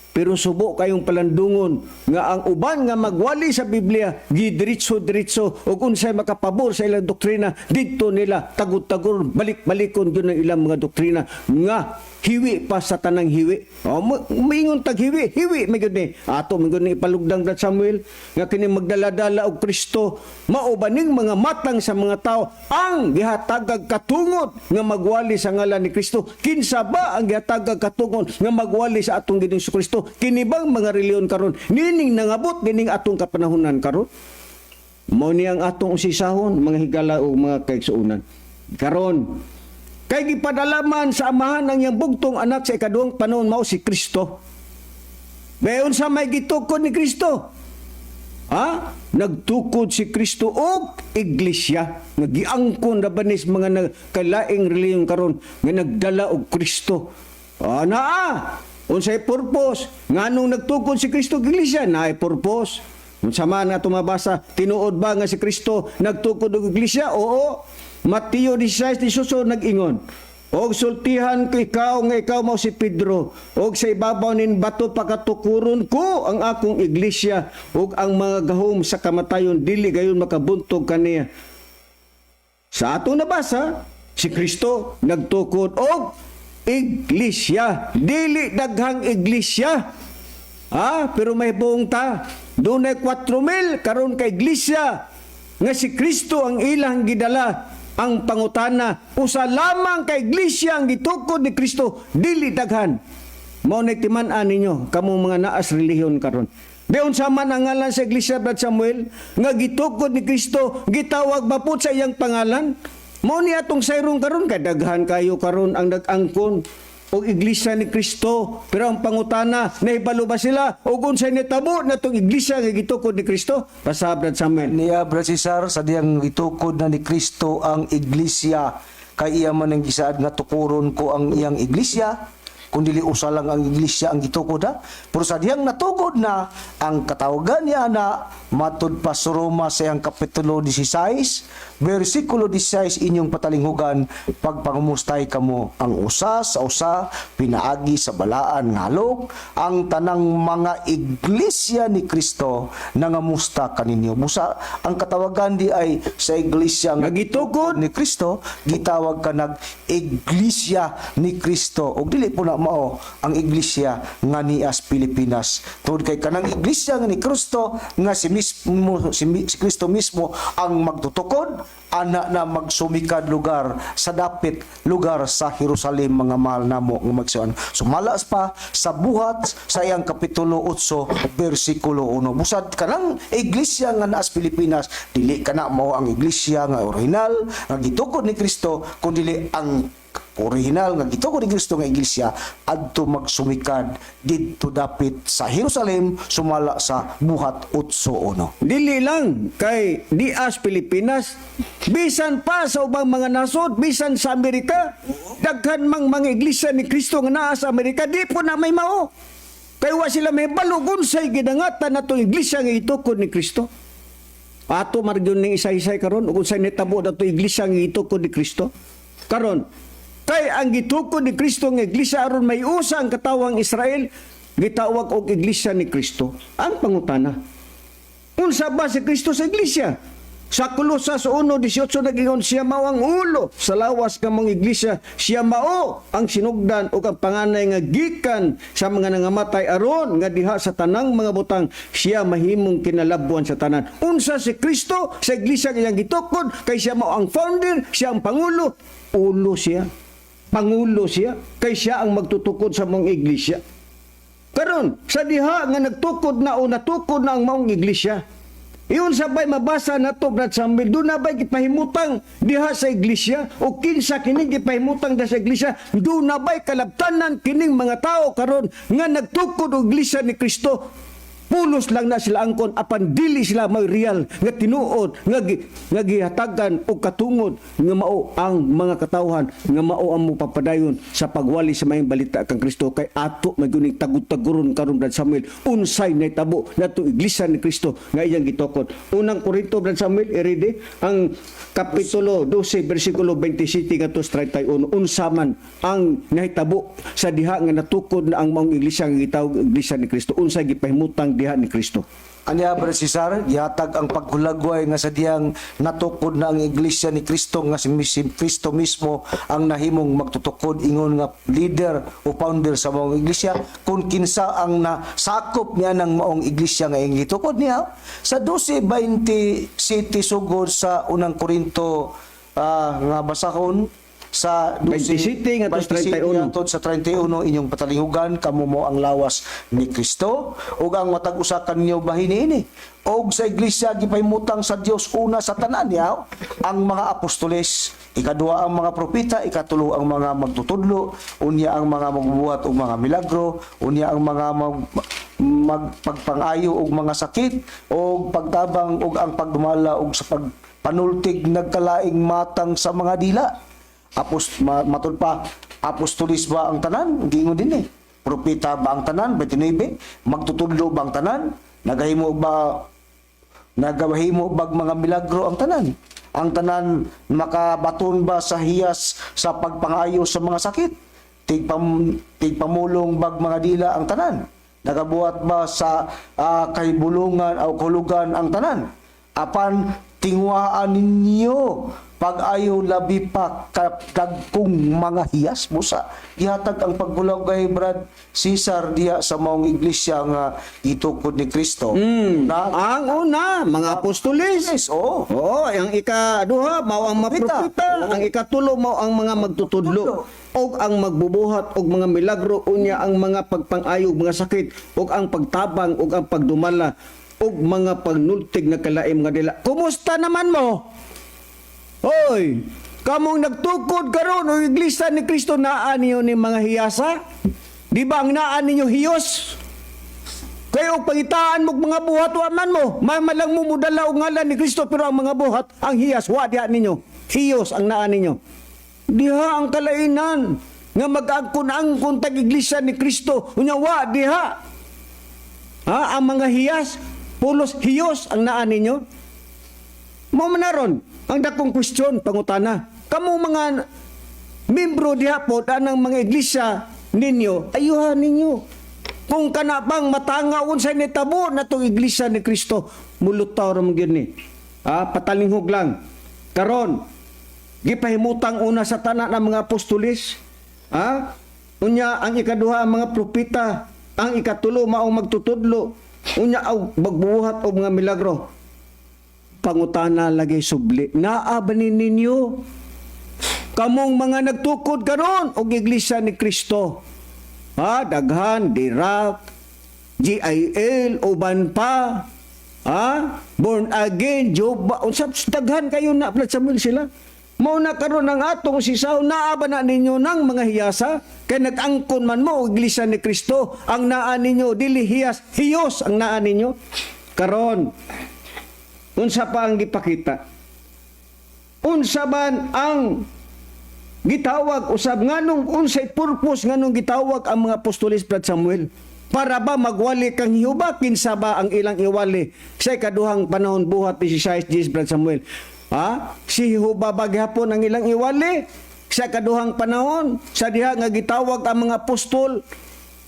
Pero subo kayong palandungon nga ang uban nga magwali sa Biblia gidiretso-diretso ug unsay makapabor sa ilang doktrina didto nila tagud-tagor, balik-balikon gyud ang ilang mga doktrina nga hiwi pa sa tanang hiwi. O, moingon tag hiwi, hiwi may gyud ni. Ato man gyud ni ipalugdang, Brad Samuel, nga kini magdala-dala og Kristo mao ba ning mga matang sa mga tao ang gihatagag katungod nga magwali sa ngalan ni Kristo? Kinsa ba ang gihatagag katungod nga magwali sa atong Ginoong Kristo? Kini bang mga reliyon karon nining nangabot nining atong kapanahunan karon? Mao ni ang atong usisahon, mga higala o mga kaigsuonan. Karon, kay gipadalaman sa Amahan ang iyang bugtong anak sa ikaduhang panahon, mao si Kristo. Bayon sa may gitukod ni Kristo? Ha? Nagtukod si Kristo og iglesia nga giangkon na banis mga nagkalaing reliyon karon nga nagdala og Kristo. Ah, naa. Unsay purpose? Nganong nagtukod si Kristo og iglesia? Naay purpose. Unsa man nga tumabasa, tinuod ba nga si Kristo nagtukod og iglesia? Oo. Mateo 16:18 nag-ingon, "Og sultihan ko ikaw nga ikaw mao si Pedro, og sa ibabaw nin bato pakatukuron ko ang akong iglesia, ug ang mga gahom sa kamatayon dili gayon makabuntog kaniya." Sa atong nabasa, si Kristo nagtukod og iglesia. Dili daghang iglesia. Ah, pero may buong ta. Dunay 4,000 karon ka iglesia nga si Kristo ang ilang gidala. Ang pangutana, usa lamang ka iglesia ang gitukod ni Kristo, dili daghan. Mao na timan-an ninyo kamo mga naas relihiyon karon. Di unsa man ang ngalan sa iglesia, Brad Samuel, nga gitukod ni Kristo, gitawag ba po sa iyang pangalan? Mao ni atong sayrong karon, kay daghan kayo karon ang nag-angkon og iglesia ni Kristo, pero ang pangutana, nahibalo ba sila og unsay nitabo natong iglesia nga gitukod ni Kristo? Basa, Brad Samuel. Niya, Brad Cesar, sa diyang itukod na ni Kristo ang iglesia, kay iya man ang gisaad nga tukuron ko ang iyang iglesia, kung dili usa lang ang iglesia ang gitukod ha. Pero sa diyang natukod na ang katawagan niya na matud pa sa Roma sa iyang kapitulo 16 versikulo 16, inyong patalinghugan, "Pagpangumustay kamo ang usa sa usa pinaagi sa balaan nga halok. Ang tanang mga iglesia ni Kristo nangamusta kaninyo." Busa ang katawagan di ay sa iglesia nga gitukod ni Kristo, gitawag ka nag iglesia ni Kristo ug dili po na mao ang iglesia nga nias Pilipinas, tungod kay kanang iglesia nga ni Kristo nga si mismo si Kristo mismo ang magtutukod ana na magsumikad lugar sa dapit lugar sa Jerusalem, mga mahal namo nga magsuan, sumalas pa sa Buhat sa iyang kapitulo 8 bersikulo 1. Busad kanang iglesia nga naas Pilipinas, dili kana mao ang iglesia nga original nga gitukod ni Kristo, kundi ang original nga gitukod ni Kristo nga iglesia adto magsumikad didto dapit sa Jerusalem, sumala sa Buhat 8:1. Dili lang kay dias Pilipinas, bisan pa sa ubang mga nasod, bisan sa Amerika, daghan mang mga iglesia ni Kristo nga naa sa Amerika, di po na may mao. Kay wa sila may balugon sa gidangatan natong iglesia nga itukod ni Kristo. Ato margyun ning isay-isay karon ug unsay nitabo nato iglesia nga gitukod ni Kristo. Karon, kay ang gitukod ni Kristo nga iglesia aron may usa ang katawang Israel, Gitawag og iglesia ni Kristo. Ang pangutana, unsa ba si Kristo sa iglesia? Sa Kolosas 1:18 nagingon, siya mao ang ulo sa lawas nga mga iglesia, siya mao ang sinugdan ug ang panganay nga gikan sa mga nangamatay, aron nga diha sa tanang mga butang siya mahimong kinalabwan sa tanan. Unsa si Kristo sa iglesia nga iyang gitukod? Kay siya mao ang founder, siya ang pangulo, ulo siya. Pangulo siya kay siya ang magtutukod sa mga iglesia. Karon, sa diha nga nagtukod na o natukod na ang maong iglesia, iyon sabay mabasa na to, Brad Samuel, doon na ba'y gipahimutang diha sa iglesia o kinsa kining gipahimutang diha sa iglesia? Doon na ba'y kalabtanan kining mga tao karon nga nagtukod og iglesia ni Kristo? Pulos lang na sila angkon, apan dili sila may real nga tinuod nga gihatagan og katungod nga mao ang mga katawhan nga mao ang mopapadayon sa pagwali sa maayong balita kang Kristo, kay ato may guning tagud-taguron karon, Brad Samuel, unsay nahitabo nato iglesia ni Kristo nga iyang gitukod. Unang Korinto, Brad Samuel, i-ready ang kapitulo 12 bersikulo 27 ngadto 31, unsa man ang nahitabo sa diha nga natukod na ang maong iglesia nga gitawag iglesia ni Kristo, unsay gipahimutang diha ni Kristo? Anya, Brad Cesar, gihatag ang paghulagway nga sa diyang natukod na ang iglesia ni Kristo nga si Kristo mismo ang nahimong magtutukod ingon nga leader o founder sa maong iglesia, kung kinsa ang nasakop niya ng maong iglesia nga iyang gitukod niya sa 12:27 sugod sa Unang Korinto nga basahon sa 27 ngadto sa 31. 27 sa 31: "Inyong patalingugan, kamo mo ang lawas ni Kristo ug ang matag usa kanyo bahin niini. Og sa iglesia gipahimutang sa Dios una sa tanan niya ang mga apostoles, ikaduha ang mga propeta, ikatulo ang mga magtutudlo, unya ang mga magbuhat og mga milagro, unya ang mga magpagpangayo og mga sakit og pagtabang og ang pagdumala og sa pagpanultig nagkalaing matang sa mga dila." Matud pa, apostolis ba ang tanan? Giingon din eh. Propeta ba ang tanan? 29. Magtutudlo ba ang tanan? Nagahimo bag mga milagro ang tanan? Ang tanan makabaton ba sa hiyas sa pagpangayo sa mga sakit? Tigpamulong bag mga dila ang tanan? Nagabuhat ba sa kahibulungan o kahulugan ang tanan? Apan tinguhaan ninyo pag-ayo labi pa kadagkong mga hiyas. Busa gihatag ang paggulaw kay Brad Cesar diha sa maong iglesia nga gitukod ni Kristo na Ang una, mga apostoles. Yes, oo. Oo, ang ikaduha mao ang mga Propeta. propeta, ang ikatulo mao ang mga magtutudlo, og ang magbubuhat og mga milagro, unya ang mga pagpang-ayo og mga sakit, og ang pagtabang og ang pagdumala og mga pagnultig na kalaim nga dila. Kumusta naman mo? Hoy, kamong nagtukod karon og iglesia ni Kristo, naa ninyo ni mga hiyasa? Di ba ang naa ninyo hiyos? Kaya og pangitaan mo mga buhat, wa man mo. Mamalang mo mudala og ngalan ni Kristo, pero ang mga buhat, ang hiyas wa diha ninyo. Hiyos ang naa ninyo. Diha ang kalainan nga mag-angkon-angkon tag iglesia ni Kristo. Unya wa diha. Ha, ang mga hiyas, pulos hiyos ang naa ninyo. Mao man na ron ang dakong question, pangutana. Kamo mga membro diha po anang mga iglesia ninyo, ayuhan ninyo. Kung kana bang matanga unsay nitabo na tong iglesia ni Kristo, mulutaw ra man gyud ni. Ah, patalinghog lang. Karon, gipahimutang una sa tanan ang mga apostoles. Ha? Unya ang ikaduha ang mga propeta, ang ikatulo maong magtutudlo, unya ang magbuhat og mga milagro. Pangutana lagi subli, naa ba ni ninyo? Kamong mga nagtukod karon og iglesia ni Kristo. Ha, daghan, Dirak, GIL, uban pa. Ha? Born again, Joba, unsa daghan kayo na, Brad Samuel, sila. Mao na karon ang atong sisaw, naa ba na ninyo ng mga hiyasa? Kay nag-angkon man mo og iglesia ni Kristo, ang naa ninyo dili hiyas, hiyos ang naa ninyo. Karon, unsa pa ang gipakita? Unsa man ang gitawag usab, nganong unsay purpose, nganong gitawag ang mga apostoles, Brad Samuel? Para ba magwali kang Jehova? Kinsa ba ang ilang iwali sa ikaduhang panahon buhat ni si Jesus, Brad Samuel? Ha, si Jehova ba gihapon ang ilang iwali sa ikaduhang panahon sa diha nga gitawag ang mga apostol?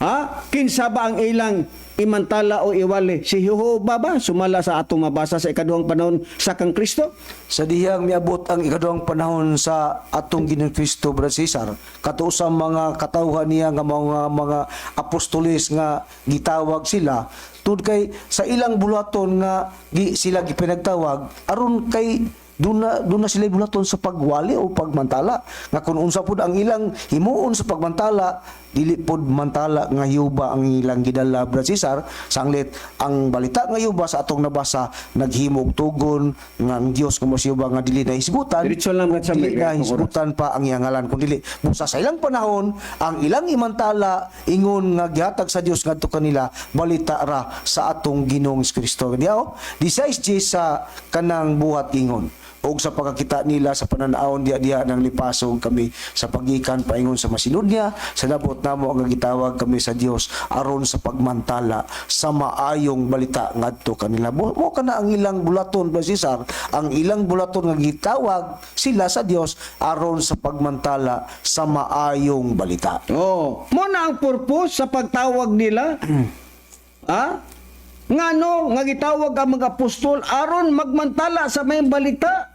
Ha? Kinsa ba ang ilang imantala o iwali? Si Jehova ba sumala sa atong mabasa sa ikaduhang panahon sa kang Kristo? Sa dihang miabot ang ikaduhang panahon sa atong Ginoong Kristo, Brad Cesar, kato sa mga katawhan niya nga mga apostoles nga gitawag sila, tud kay sa ilang bulaton nga sila gipinagtawag aron kay duna sila bulaton sa pagwali o pagmantala nga kung unsa pud ang ilang himuon sa pagmantala, dili pud mantala nga yuba ang ilang gidala, Brad Cesar, sanglit ang balita nga yuba sa atong nabasa naghimog tugon nga ang Dios nga mo siya nga dili na hisgutan. Diretso lang, Brad Samuel, Dili na kay atong oras. hisgutan pa ang iyang ngalan, kun dili busa sa ilang panahon ang ilang imantala ingon nga gihatag sa Dios ngadto kanila balita ra sa atong Ginoong Kristo. Diao di sa kanang buhat ingon og sa pagkakita nila sa pananawon diha diha nang lipasog kami sa pagikan paingon sa masinod niya sa dabot namo ang gitawag kami sa Dios aron sa pagmantala sa maayong balita ngadto kanila. Mo kana ang ilang bulaton, Brad Cesar, ang ilang bulaton nga gitawag sila sa Dios aron sa pagmantala sa maayong balita. Oh, mo na ang purpose sa pagtawag nila. Ha? Ngano nga gitawag ang mga apostol aron magmantala sa may balita?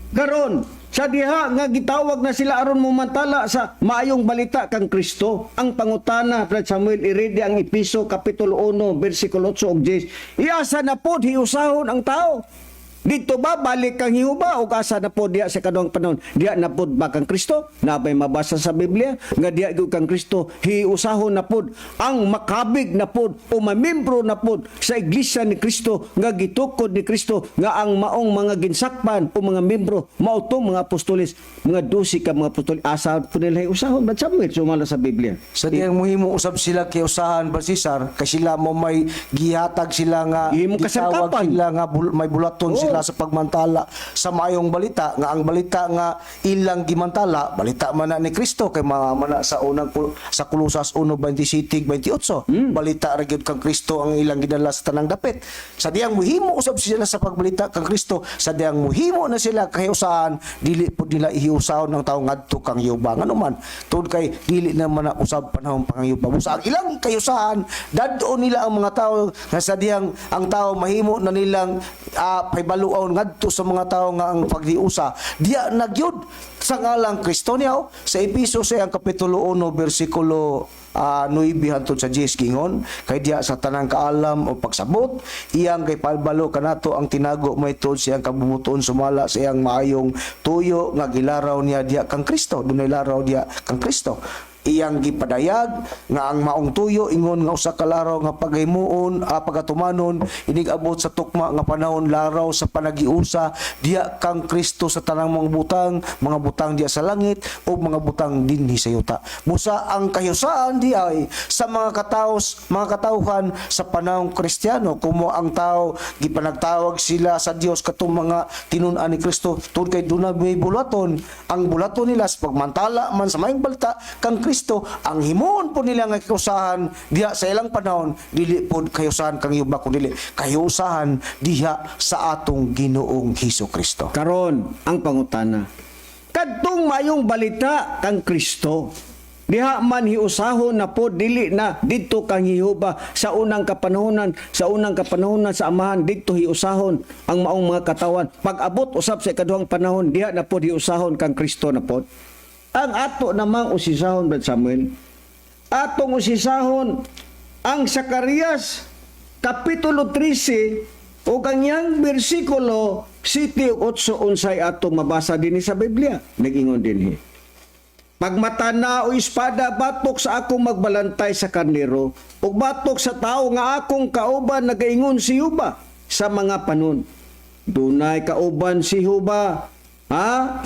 Karon, sa diha nga gitawag na sila aron mumantala sa maayong balita kang Kristo. Ang pangutana, Brad Samuel, irede ang Episo kapitulo 1 bersikulo 8 ug 10. Iasa na pod hiusahon ang tao. Dito ba balik kang Jehova o asa na pod diha sa kaduhang panahon? Diha na pod ba kang Kristo? Nabay mabasa sa Biblia nga diha gyud kang Kristo hiusahon na pod ang makabig na pod o mamembro na pod sa iglesia ni Kristo nga gitukod ni Kristo nga ang maong mga ginsakpan o mga membro mao tong mga apostoles, mga 12 ka mga apostol. Asa po nila hiusahon, Brad Samuel, sumala sa Biblia? Sa diyang muhimo usab sila kay usahan, Brad Cesar, kay sila mo may gihatag sila nga Himo gitawag kasangkapan. sila nga may bulaton Oo. sila sa pagmantala sa maayong balita nga ang balita nga ilang gimantala balita man na ni Kristo kay mga man na sa unang sa Kolosas 1:27 28, balita ra gyud kang Kristo ang ilang gidala sa tanang dapit. Sa diyang muhimo usab sila sa pagbalita kang Kristo, sa diyang muhimo na sila kay usahan, dili pud nila ihiusahon ang tawo ngadto kang Yuba, ngano man tungod kay dili na man na usab panahon pang Yuba. Busa ang ilang kayusahan dad-on nila ang mga tao nga sa diyang ang tao mahimo na nilang pahibaluon ngadto sa mga tao nga ang pagdiusa diya na gyud sa ngalang Kristo niya, oh. Sa Episo sa iyang kapitulo 1 bersikulo 9 hantod sa 10 gingon kay diya sa tanang kaalam o pagsabot iyang kay palbalo kanato ang tinago may tuod siyang kabubuton sumala sa iyang maayong tuyo nga gilaraw niya diya kang Kristo. Dunay laraw diya kang Kristo iyang gipadayag nga ang maong tuyo ingon nga usa ka laraw nga paghimuon pagatumanon inig abot sa tukma nga panahon, laraw sa panagiusa diya kang Kristo sa tanang mga butang diya sa langit o mga butang dinhi sa yuta. Busa ang kahiyusaan di ay sa mga kataos, mga katawhan sa panahong Kristiyano, kumo ang tao gipanagtawag sila sa Dios katong mga tinun-an ni Kristo tungod kay duna may bulaton. Ang bulaton nila sa pagmantala man sa maayong balita kang Kristo, ang himuon po nila nga kausahan diha sa ilang panahon dili pod kayusahan kang yuba kun dili kayusahan diha sa atong Ginoong Hesus Kristo. Karon ang pangutana. Kadtong mayong balita kang Kristo. Diha man hiusahon na po dili na didto kang Jehova sa unang kapanahonan sa Amahan didto hiusahon ang maong mga katawan. Pag-abot usab sa ikaduhang panahon diha na po hiusahon kang Kristo na po. Ang ato namang usisahon, Brad Samuel, atong usisahon ang Sakarias Kapitulo 13 o kanyang bersikulo 7 8, unsay atong mabasa dinhi sa Biblia. Nag-ingon dinhi. Pagmata na o espada batok sa akong magbalantay sa karnero ug batok sa tawo nga akong kauban nagaingon si Juba sa mga panon. Dunay kauban si Juba ha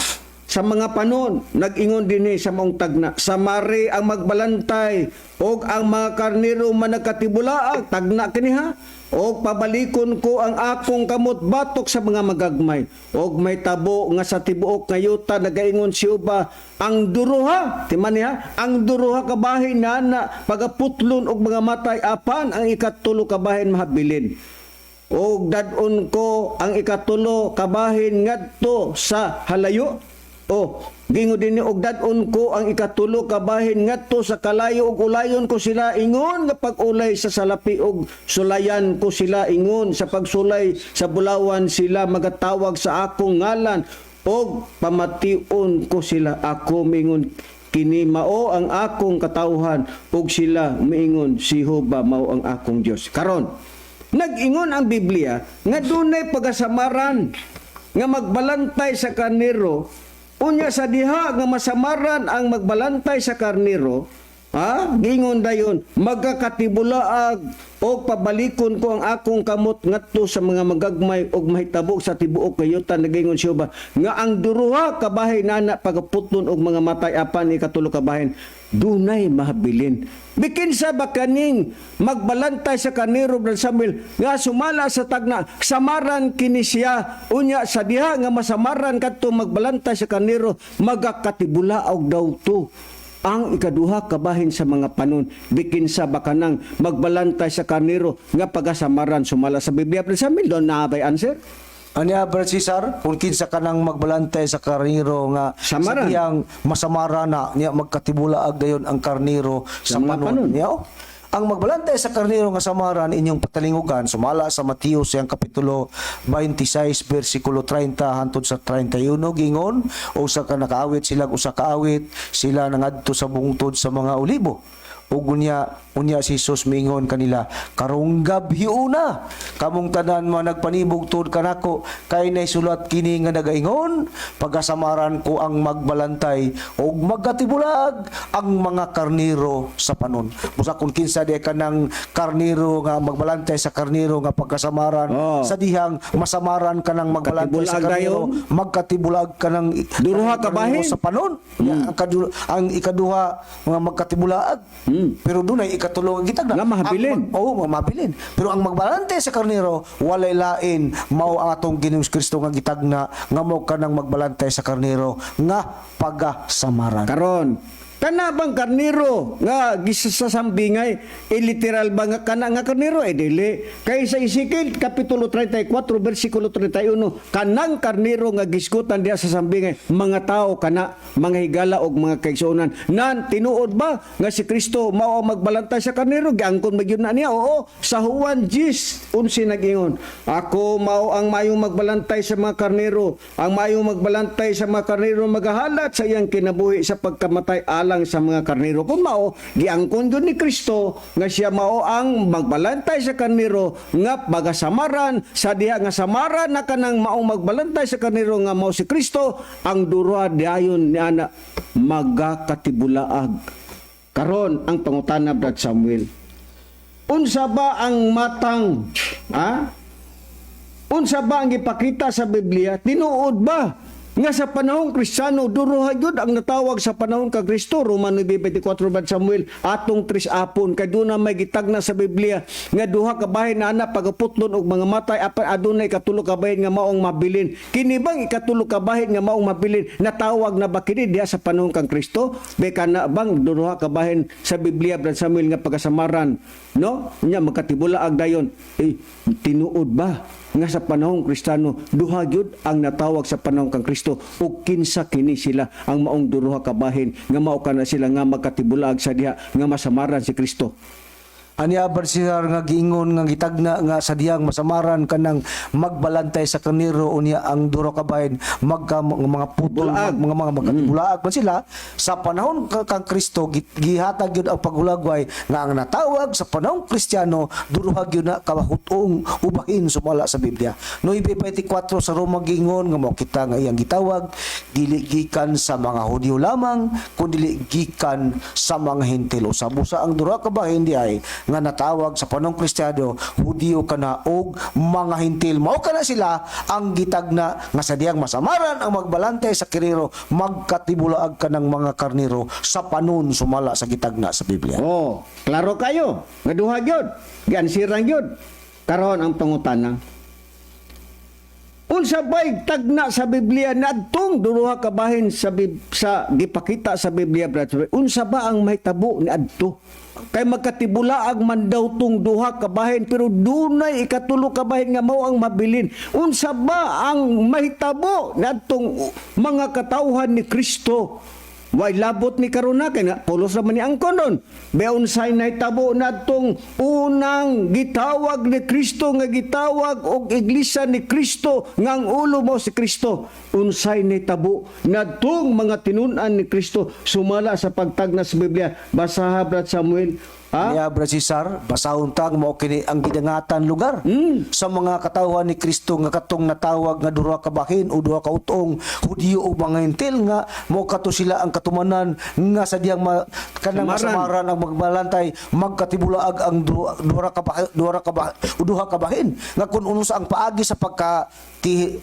sa mga panon, nag-ingon dinhi sa maong tagna. Sa mare ang magbalantay og ang mga karnero man nagkatibulaag tagna kini ha. Og pabalikon ko ang akong kamot batok sa mga magagmay. Og may tabo nga sa tibuok nga yuta nagaingon si Uba ang duruha, timan niya, ang duruha kabahin na na pagaputlon og mga matay apan ang ikatulo kabahin mahabilin. Og dadon ko ang ikatulo kabahin ngadto sa halayo. Oh, gingon dinhi, "Og dad-on ko ang ikatulo ka bahin ngadto sa kalayo ug ulayon ko sila ingon nga pag-ulay sa salapi ug sulayan ko sila ingon sa pagsulay sa bulawan. Sila magatawag sa akong ngalan og pamation ko sila. Ako mingon, 'Kini mao ang akong katawhan,' ug sila miingon, 'Si Jehova mao ang akong Dios.'" Karon, nag-ingon ang Biblia nga dunay pagasamaran nga magbalantay sa karnero. Unya sa diha nga masamaran ang magbalantay sa karnero, ha, gingon dayon, "Magkakatibulaag og pabalikon ko ang akong kamot ngadto sa mga magagmay og mahitabo sa tibuok kayutan," nagingon si Jehova, nga ang duruha ka bahin ana pagaputlon og mga matay, apan ikatulo ka bahin dunay mahabilin. Bikin sa ba kaning magbalantay sa karnero, Brother Samuel, nga sumala sa tagna, samaran kini siya? Unya sa diha nga masamaran kadto magbalantay sa karnero, magakatibulaog daw to ang ikaduha kabahin sa mga panon. Bikin sa bakanang magbalantay sa karnero nga pagasamaran sumala sa Biblia, Brother Samuel, doon na bay answer? Anya, Brad Cesar, kung kinsa ka nang magbalantay sa karniro nga Samaran. sa diyang masamara na niya, magkatibulaag dayon ang karniro sa Sa mga panon. panon. Niya, oh. Ang magbalantay sa karniro nga samaran inyong patalingugan sumala sa Mateo siyang kapitulo 26 bersikulo 30 hantod sa 31. Gingon o sa ka nakaawit sila usa ka awit, sila nangadto sa bungtod sa mga olibo. Ug unya unya si Jesus miingon kanila, "Karong gabhiuna kamong tanan mga nagpanibog tuod kanako, kay naisulat kini nga nagaingon, 'Pagasamaran ko ang magbalantay ug magkatibulag ang mga karniro sa panon.'" Busa kung kinsa di kanang karniro nga magbalantay sa karniro nga pagkasamaran, sa dihang masamaran kanang magbalantay sa Katibulag karniro, dayon. Magkatibulag kanang Duruha ka karniro bahin. sa panon. Ang ikaduha mga magkatibulaag. Pero dunay ikatulo nga gitagna. Nga mahabilin. Ang oo, mga mahabilin. Pero ang magbalante sa karniro, walay lain, mao ang atong Ginoong Kristo nga gitagna nga mao kanang magbalante sa karniro nga pagasamaran. Karon, kana bang karniro nga gisasambingay, literal ba nga kana nga karniro? Eh dili. Kay sa Ezekiel kapitulo 34 bersikulo 31, kanang karniro nga gisgutan diha sa sambingay, mga tao kana, mga higala og mga kaigsuonan. Nan tinuod ba nga si Kristo mao ang magbalantay sa karniro? Giangkon magyud na niya. Oo, sa Juan 10:11 nag-ingon, "Ako mao ang mayong magbalantay sa mga karnero. Ang mayong magbalantay sa mga karnero magahalat sa iyang kinabuhi sa pagkamatay alang sa mga karnero." Kung mao, giangkon gyud ni Kristo nga siya mao ang magbalantay sa karnero nga pagasamaran. Sa diha nga samaran na kanang maong magbalantay sa karnero nga mao si Kristo, ang duruha dayon ni ana magakatibulaag. Karon ang pangutana, Brad Samuel. Unsa ba ang matang? Ha? Unsa ba ang gipakita sa Biblia? Tinuod ba nga sa panahong Kristiyano duruha gyud ang natawag sa panahon ka Kristo? Romano 9:24, Brad Samuel, atong tris apon kay doon na may gitagna sa Biblia nga duha ka bahin na ana pagaputlon og mga matay, apan adunay katulo ka bahin nga maong mabilin. Kini bang ikatulo ka bahin nga maong mabilin, natawag na ba kini diha sa panahon kang Kristo? Beka na bang duruha ka bahin sa Biblia, Brad Samuel, nga pagkasamaran, no, nya magkatibulaag dayon, eh, tinuod ba nga sa panahong Kristiyano duha gyud ang natawag sa panahon kang Kristo, ug kinsa kini sila ang maong duruha ka bahin nga mao kana sila nga magkatibulaag sa diha nga masamaran si Kristo? Anya, Brad Cesar, nga giingon nga gitagna nga sa diyang masamaran kanang magbalantay sa karniro, unya ang duro kabahin magka mga putol, Bulaag. mga magkatibulaag man sila sa panahon kang Kristo, gihatag gyud ang paghulagway nga ang natawag sa panahong Kristiyano duruha gyud na kabahutong ubahin sumala sa Biblia. 9:24 sa Roma giingon nga mao kita nga iyang gitawag dili gikan sa mga Hudyo lamang kundi gikan sa mga Hentil. Usab usa ang duha ka bahin di ay nga natawag sa panahong Kristiyano, Hudiyo kana og mga Hentil. Mao kana sila ang gitagna nga sa diyang masamaran ang magbalante sa karniro, magkatibulaag ka ng mga karniro sa panon sumala sa gitagna sa Biblia. Oh, klaro kayo nga duha gyud, giansirang gyud. Karon ang pangutana. Unsa bay tagna sa Biblia nadtong duha ka bahin sa gipakita sa Biblia, brother? Unsa ba ang mahitabo niadto? Kay magkatibulaag man daw tong duha ka bahin, pero dunay ikatulo ka bahin nga mao ang mabilin. Unsa ba ang mahitabo niadtong mga katawhan ni Kristo? Way labot ni karon na kay na pulos naman ni angkon nun. Unsay nahitabo nadtong unang gitawag ni Kristo nga gitawag og iglesia ni Kristo nga ang ulo mo si Kristo? Unsay nahitabo nadtong mga tinun-an ni Kristo sumala sa pagtagna sa Biblia? Basaha, Brad Samuel. Ha? Niya, Brad Cesar, basahon tag mao kini ang gidangatan lugar sa mga katawhan ni Kristo nga katong natawag nga duha ka bahin o duha ka utong, Hudiyo o mga Hentil, nga mao kato sila ang katumanan nga sa diyang kanang Samaran. Masamaran ang magbalantay, magkatibulaag ang duha ka o duha ka bahin nga kun unsa ang paagi sa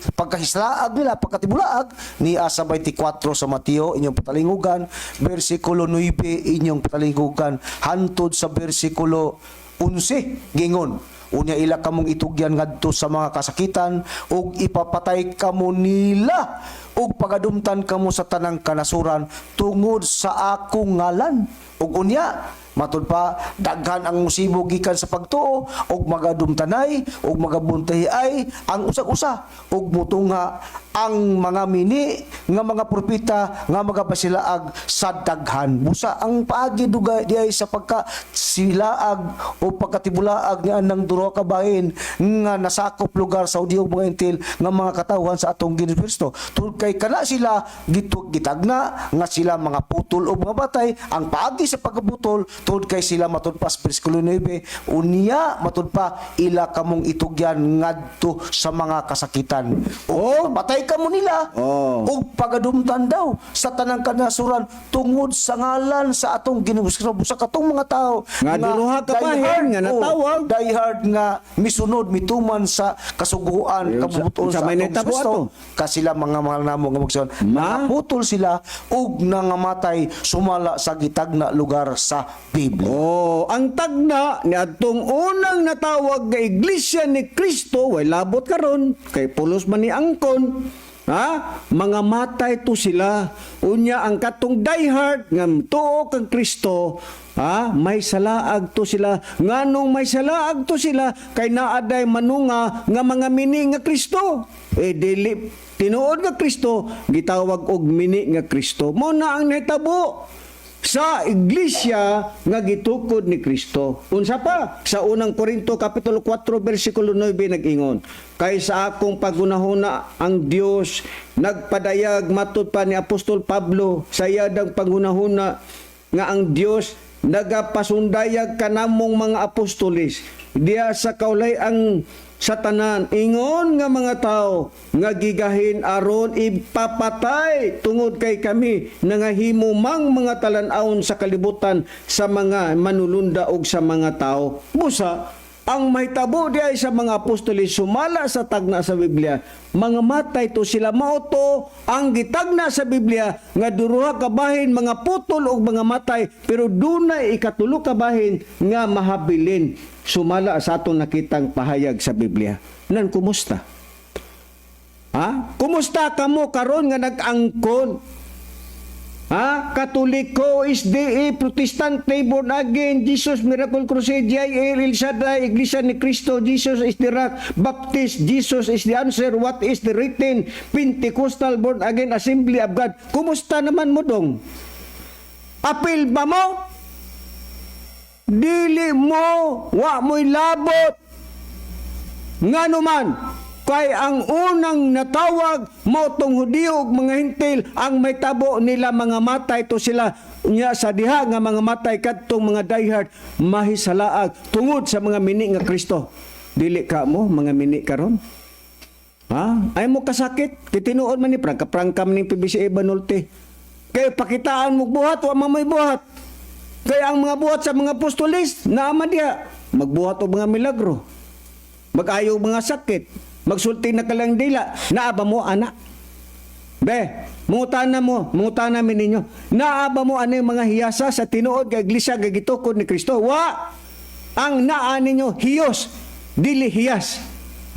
pagkahislaag nila, pagkatibulaag ni asa 24 sa Mateo inyong patalingugan, bersikulo 9 inyong patalingugan hantod sa bersikulo 11. Gingon, "Unya ila kamong itugyan ngadto sa mga kasakitan ug ipapatay kamo nila ug pagadumtan kamo sa tanang kanasuran tungod sa akong ngalan." Ug unya matud pa, daghan ang musibo gikan sa pagtuo ug magadumtanay ug magabuntahi ay ang usag-usa ug mutunga ang mga mini nga mga propeta nga magapasilaag sa daghan. Busa ang paagi dugay diay sa pagka silaag o pagkatibulaag niya ng duha ka bahin nga nasakop lugar sa Hudiyo ug mga Hentil nga mga katawhan sa atong Ginoong Kristo, tungod kay kana sila gitagna nga sila mga putol o mga batay. Ang paagi sa pagkaputol, tungod kay sila matud pa sa bersikulo 9, unya matud pa, ila kamong itugyan ngadto sa mga kasakitan o patay kamo nila ug pagadumtan daw sa tanang kanasuran tungod sa ngalan sa atong Ginoong Kristo. Busa katong mga tao Nga duha ka bahin, nga natawag. Oh, diehard nga misunod, mituman sa kasuguan, Ayun, kabubuton sa sa may atong nahitabo Kristo ato. ka sila mga mahal namo nga magsuon, Ma? putol sila ug nangamatay sumala sa gitagna lugar sa Biblia. Oh, ang tagna ni adtong unang natawag nga iglesia ni Kristo way labot karon kay pulos man ni angkon. Ha? Mga matay to sila. Unya ang katong diehard nga tuo kang Kristo, ha? May salaag to sila. Nganong may salaag to sila? Kay naaday manunga nga mga mini nga Kristo. Eh dili tinuod nga Kristo, gitawag og mini nga Kristo. Mo na ang nahitabo sa iglesia nga gitukod ni Kristo. Unsa pa? Sa Unang Korinto kapitulo 4 bersikulo 9 nag-ingon, "Kay sa akong pagunahuna ang Dios nagpadayag," matud pa ni Apostol Pablo sa iyadang pangunahuna nga ang Dios nagapasundayag kanamong mga apostoles diya sa kaulay ang sa tanan, ingon nga mga tao nga gigahin aron ipapatay tungod kay kami nangahimo mang mga talan-awon sa kalibutan sa mga manulunda og sa mga tao. Busa ang mahitabo di ay sa mga apostoles sumala sa tagna sa Biblia, mga matay to sila. Mao to ang gitagna sa Biblia nga duha ka bahin, mga putol og mga matay, pero dunay ikatulo ka bahin nga mahabilin sumala sa atong nakitang pahayag sa Biblia. Nan kumusta? Ha? Kumusta kamo karon nga nag-angkon? Ha? Katoliko, SDA, Protestante, Born Again, Jesus Miracle Crusade, JIL, El Shaddai, Iglesia ni Cristo, Jesus is the Rock, Baptist, Jesus is the Answer, what is the written, Pentecostal, Born Again, Assembly of God. Kumusta naman mo dong? Apil ba mo? Dili mo, wa mo'y labot. Ngano man, kay ang unang natawag mao tong Hudiyo ug mga Hentil, ang may tabo nila mga matay to sila. Nya sa diha nga mga matay kadtong mga diehard mahisalaag tungod sa mga mini nga Kristo. Dili ka mo mga mini karon? Ha? Ay mo kasakit, kitinuod man ni prangka-prangka man ni PBCA Banulte. Kay pakitaan mo buhat, wa man may buhat. Kaya ang mga buhat sa mga apostoles, naama diha, magbuhat og mga milagro. Mag-ayo og mga sakit, magsulti na kalang dila, naa ba mo ana? Be, mangutana mo, mangutana mi ninyo. Naa ba mo ano yung mga hiyasa sa tinuod nga iglesia nga gitukod ni Kristo? Wa! Ang naa ninyo hiyos, dili hiyas.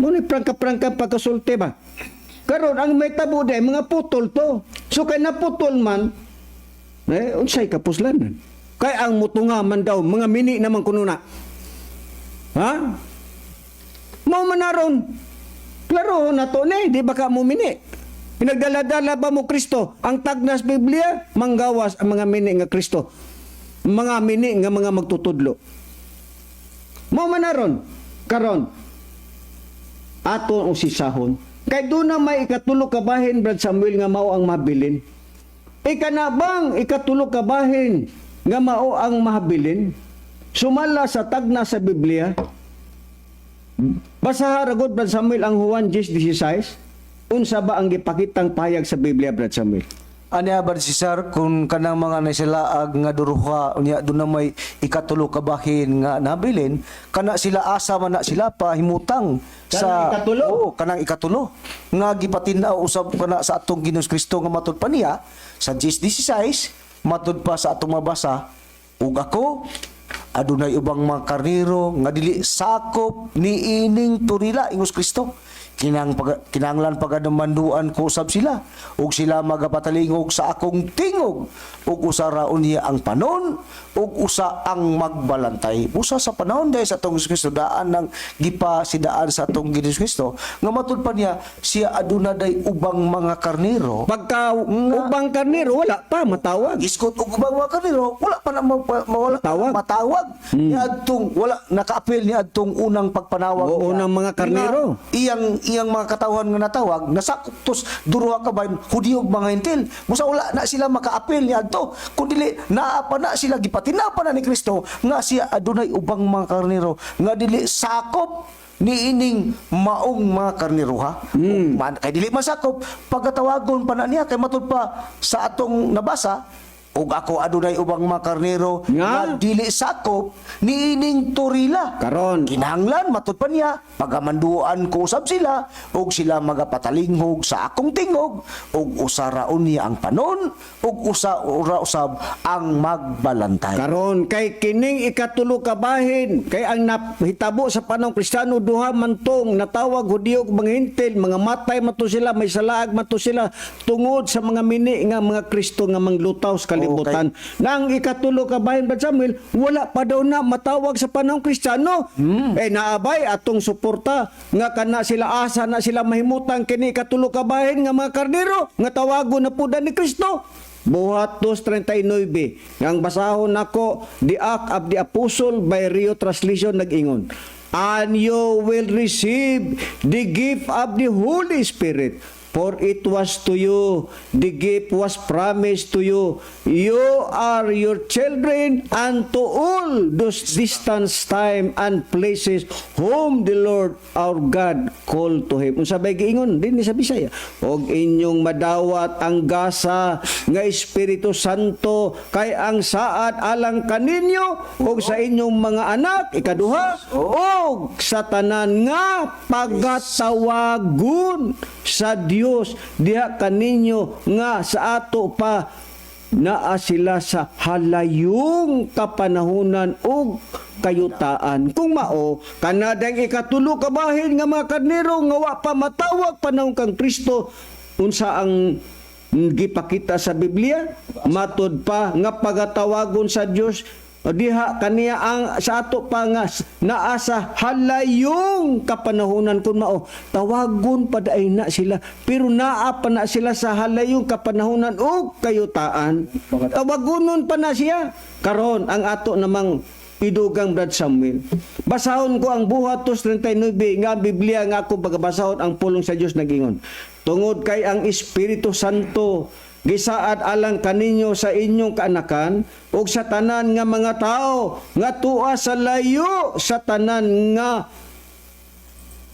Mao ni prangka-prangka pagkasulti ba? Karon ang may tabo day mga putol to. So kay naputol man eh unsay kapuslanan? Kay ang mutunga man daw mga mini naman kuno na. Ha? Mao man aron. Klaro na to ni, di ba ka mo mini? Pinagdala-dala ba mo Kristo? Ang tagnas Biblia, manggawas ang mga mini nga Kristo. Mga mini nga mga magtutudlo. Mao man aron. Karon ato ang sisahon. Kay doon na may ikatulo ka bahin, Brad Samuel, nga mao ang mabilin. Ikanabang ikatulo ka bahin nga mao ang mahabilin. Sumala sa tagna sa Biblia. Basaha ra gud, Brad Samuel, ang Juan 10:16. Unsa ba ang gipakitang pahayag sa Biblia, Brad Samuel? Ani Brad Cesar, kung kanang mga nasilaag nga duruha unya doon na may ikatulo ka bahin nga nabilin, kana sila asa man na sila pa himutang sa Kanang ikatulo? Oo, kanang ikatulo nga gipatin-aw usab kana sa atong Ginoong Kristo nga matud pa niya sa 10:16, matud pa sa atong mabasa, "Ug ako adunay ubang mga karnero nga dili sakop niining turila," ingos Kristo. Kinahanglan pagadumanduan ko usab sila ug sila magapatalingog sa akong tingog, ug usa ra unya ang panon ug usa ang magbalantay. Usa sa panahon dahil sa atong Kristo daan ng gipasidaan sa atong Ginoong Kristo nga matud pa niya siya aduna day ubang mga karnero. Pagka ubang karnero wala pa matawag. Iskot og ubang mga karnero wala pa na mawala Matawag. Matawag niadtong wala nakaapil niadtong unang pagpanawag Oo, niya. unang mga karnero. Nga iyang iyang mga katawhan nga natawag nasakop tos duruha ka ba Hudiyo ug mga Hentil, busa wala na sila makaapil niadto kun dili naa pa na sila gipatina pa na ni Kristo nga siya adunay ubang mga karnero nga dili sakop niining maong mga karnero, ha. Man, kay dili masakop pagkatawagon pa na niya, kay matud pa sa atong nabasa, "Ug ako adunay ubang mga karnero Nga? nga dili sakop niining turila." Karon. Kinahanglan matud pa niya pagamanduan ko usab sila ug sila magapatalingog sa akong tingog, ug usa ra unya ang panon ug usa ura usab ang magbalantay. Karon kay kining ikatulo ka bahin kay ang nahitabo sa panahon Kristiyano, duha man tong natawag, Hudiyo ug mga Hentil, mga matay man to sila, may salaag man to sila tungod sa mga mini nga mga Kristo nga manglutaw sa kalibutan. Nang ikatulo ka bahin, Brad Samuel, wala pa daw na matawag sa panahon Kristiyano. Eh naabay atong suporta nga kana sila asa na sila mahimutang kini ikatulo ka bahin nga mga karnero nga tawagon na pud ni Kristo? Buhat 2.39. Ang basahon nako, The Act of the Apostle by Rio Translation, nag-ingon, "And you will receive the gift of the Holy Spirit. For it was to you, the gift was promised to you. You are your children and to all those distance time and places whom the Lord our God called to Him." Unsa bay giingon dinhi sa Bisaya? "Og inyong madawat ang gasa nga Espiritu Santo, kay ang saad alang kaninyo ug sa inyong mga anak, ikaduha, ug sa tanan nga pagatawagon sa Dios diha kaninyo nga sa ato pa naa sila sa halayong kapanahunan ug kayutaan." Kung mao, kanadang ikatulo ka bahin nga mga karnero nga wa pa matawag panahon kang Kristo, unsa ang gipakita sa Biblia? Matod pa nga pagatawagon sa Dios diha kaniya ang sa ato pa nga naa sa halayong kapanahunan. Kun mao, tawagon pa daay na sila, pero naa pa na sila sa halayong kapanahunan ug kayutaan, tawagonon pa na siya. Karon ang ato namang idugang, Brad Samuel. Basahon ko ang Buhat 39 nga Biblia nga ako pagabasahon ang pulong sa Dios, nagingon, "Tungod kay ang Espiritu Santo gisaad alang kaninyo, sa inyong kaanakan ug sa tanan nga mga tao nga tua sa layo, sa tanan nga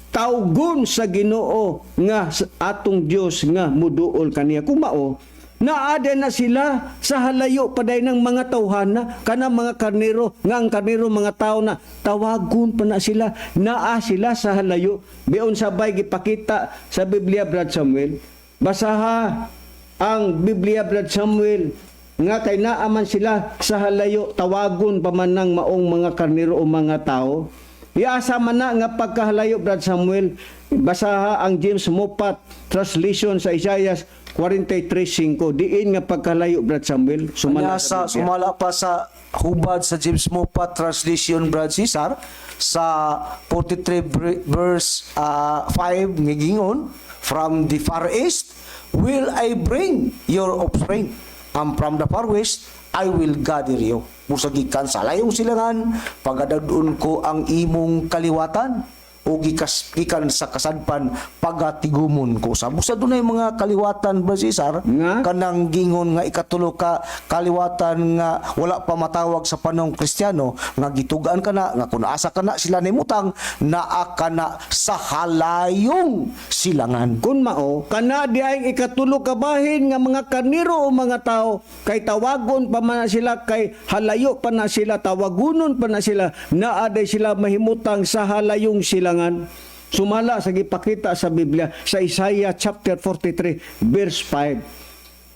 tawgon sa Ginoo nga atong Dios nga muduol kaniya." Kung mao, naada na sila sa halayo paday ng mga tawhana, kana mga karnero nga ang karnero mga tao na tawagon pa na sila, naa sila sa halayo. Bion sabay gipakita sa Biblia, Brad Samuel? Basaha ang Biblia, Brad Samuel, nga kay naaman sila sa halayo, tawagon pa man ng maong mga karnero o mga tao. Iasa man na nga pagkahalayo, Brad Samuel? Basaha ang James Moffatt translation sa Isaiah 43:5. Diin nga pagkahalayo, Brad Samuel? Sumala Sumala sa Biblia. Sumala pa sa hubad sa James Moffatt translation, Brad Cesar, sa 43 verse 5 ngigingon, "From the far east will I bring your offspring, and from the far west I will gather you." Busa gikan sa layong silangan pagadadun ko ang imong kaliwatan o gikan sa kasadpan pagatigumon ko sa. Busa dunay mga kaliwatan, Brad Cesar, Nga? Kanang gingon nga ikatulo ka kaliwatan nga wala pa matawag sa panong Kristiyano nga gitugaan kana nga kung asa kana sila nimutang, naa kana sa halayong silangan. Kung mao, kana di ay ikatulo ka bahin nga mga karniro o mga tao, kay tawagon pa man na sila, kay halayo pa na sila, tawagunon pa na sila, naa day sila mahimutang sa halayong silangan. Sumala sa gipakita sa Biblia sa Isaiah chapter 43 verse 5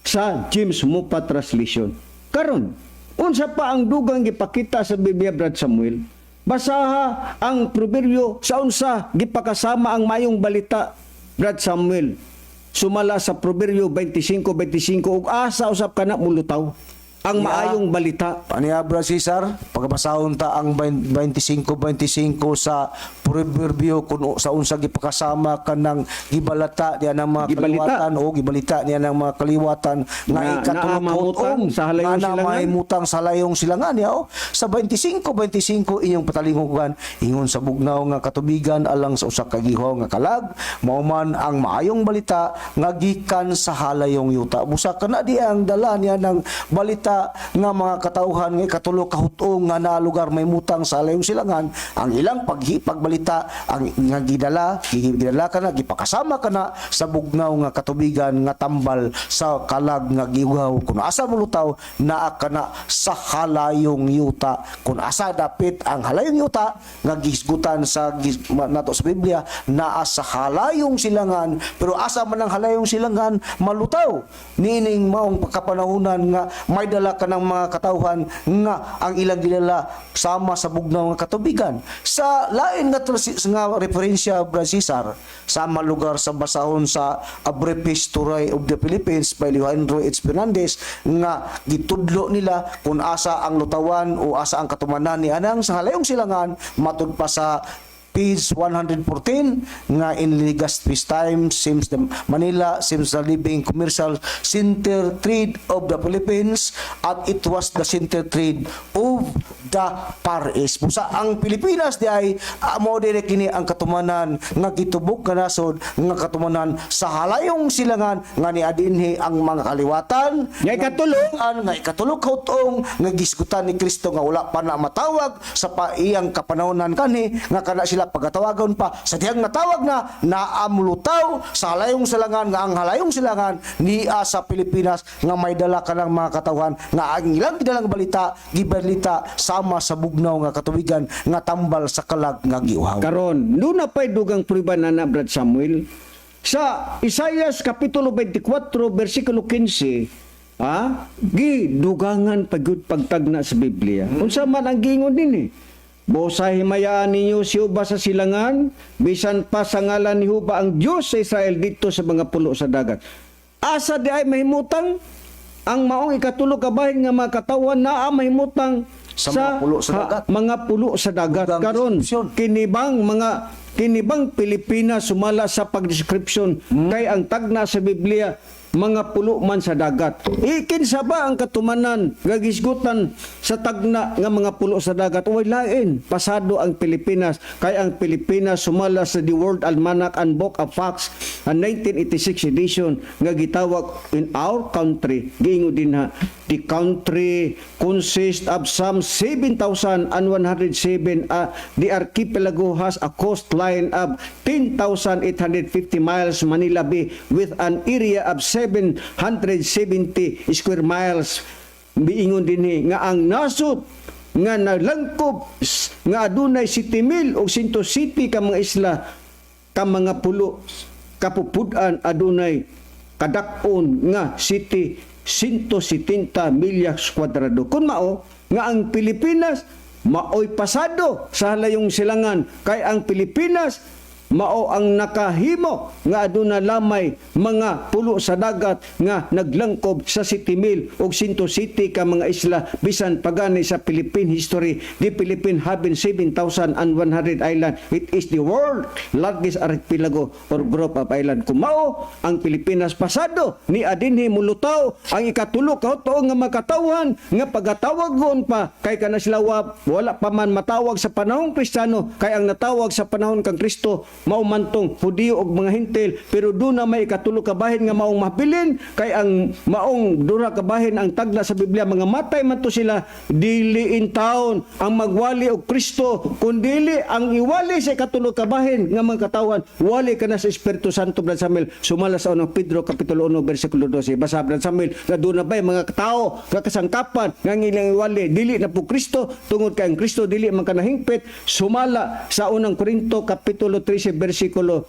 sa James Moffatt translation. Karon, unsa pa ang dugang gipakita sa Biblia, Brad Samuel? Basaha ang proverbio sa unsa gipakasama ang mayong balita, Brad Samuel. Sumala sa Proverbio 25:25 ug asa usab kana mulutaw ang maayong balita. Paniya, Brad Cesar, pagkabasahon ta ang 25-25 sa Proverbio kung sa unsa gipakasama kanang gibalata niya ng mga Gibalita. kaliwatan o gibalita niya ng mga kaliwatan nga Nga ikatulong naa mamutang sa halayong nga naa silangan. mahimutang sa layong silangan niya, oh. Sa 25-25 inyong patalingugan, ingon sa bugnaw nga katubigan alang sa usa ka gihaw nga kalag, mao man ang maayong balita nga gikan sa halayong yuta. Busa kana di ang dala niya ng balita nga mga katawhan nga ikatulo ka hutong nga naa lugar may mutang sa halayong silangan, ang ilang pagbalita ang nga gidala kana, gipakasama kana sa bugnaw nga katubigan nga tambal sa kalag nga gihaw. Kung asa mulutaw, naa kana sa halayong yuta. Kung asa dapit ang halayong yuta nga gisgutan sa nato sa Biblia, naa sa halayong silangan. Pero asa man ang halayong silangan malutaw niining maong pagkapanahunan nga may dala ka ng mga katawhan nga ang ilang gilala sama sa bugnaw nga katubigan? Sa lain nga nga referensya, Brad Cesar, sama lugar sa basahon sa A Brief History of the Philippines by Leandro H. Fernandez nga gitudlo nila kung asa ang lutawan o asa ang katumanan ni anang sa halayong silangan. Matud pa sa page 114 nga in Legazpi's time seems the Manila seems the living commercial center trade of the Philippines at it was the center trade of the Far East. Busa ang Pilipinas di ay mo dire kini ang katumanan nga gitubok nga nasod nga katumanan sa halayong silangan nga niadinhi ang mga kaliwatan Nga ikatulo. Ang nga ikatulo ka hutong nga gisgutan ni Kristo nga wala pa na matawag sa paiyang kapanahonan kanhi nga kana sila pagatawagon pa sa dihang natawag na naamlutaw sa halayong silangan nga ang halayong silangan niya sa Pilipinas nga may dala kanang mga katawhan nga ang ilang gidalang balita gibalita sama sa bugnaw nga katubigan nga tambal sa kalag nga giuhaw. Karon, duna pa'y dugang prueba na na, Brad Samuel. Sa Isaias kapitulo 24 bersikulo 15, gidugangan pagyud pagtagna sa Biblia. Unsa man ang giingon dinhi? "Busa himayaan ninyo si Jehova sa silangan, bisan pa sa ngalan ni Jehova ang Dios sa Israel dito sa mga pulo sa dagat." Asa di ay mahimutang ang maong ikatulo ka bahin nga mga katawan naa mahimutang sa mga pulo sa dagat. Mga pulo sa dagat. Dugang Karon, description. Kinibang Pilipinas sumala sa pag-description kay ang tagna sa Biblia mga pulo man sa dagat? Ikinsa ba ang katumanan nga gisgutan sa tagna nga mga pulo sa dagat? Way lain. Pasado ang Pilipinas kay ang Pilipinas sumala sa The World Almanac and Book of Facts ang 1986 edition nga gitawag in our country, giingon dinha, the country consists of some 7,107. The archipelago has a coastline of 10,850 miles, Manila Bay, with an area of 770 square miles. Miingon dinhi nga ang nasod nga nalangkob nga adunay 7,000 og 107 ka mga isla ka mga pulo kapupud-an adunay kadak-on nga city 170 milyas kwadrado. Kung mao nga ang Pilipinas Maoy pasado sa halayong silangan kay ang Pilipinas mao ang nakahimo nga aduna lamay mga pulo sa dagat nga naglangkob sa 7,000 ug 107 ka mga isla. Bisan pagani sa Philippine history, the Philippine having 7,100 island, it is the world largest archipelago or group of island. Kung mao ang Pilipinas pasado ni adinhi mulutaw ang ikatulo ka huto nga makatawhan nga pagatawagon pa kay kana sila wala pa man matawag sa panahong Kristiyano, kay ang natawag sa panahon kang Kristo mao mantong Hudiyo og mga Hintil. Pero duna may ikatulo ka bahin nga maong mabilin kay ang maong dura ka bahin ang tagla sa Biblia, mga matay man to sila. Dili in taon ang magwali og Kristo kundili ang iwali sa ikatulo ka bahin nga mga katawan, wali kana sa Espiritu Santo, Brad Samuel, sumala sa Unang Pedro kapitulo 1 bersikulo 12. Basa, Brad Samuel, nga duna bay mga tao nga kasangkapan nga ang ilang iwali dili na po Kristo, tungod kay ang Kristo dili man kanahingpit, sumala sa Unang Korinto kapitulo 13 bersikulo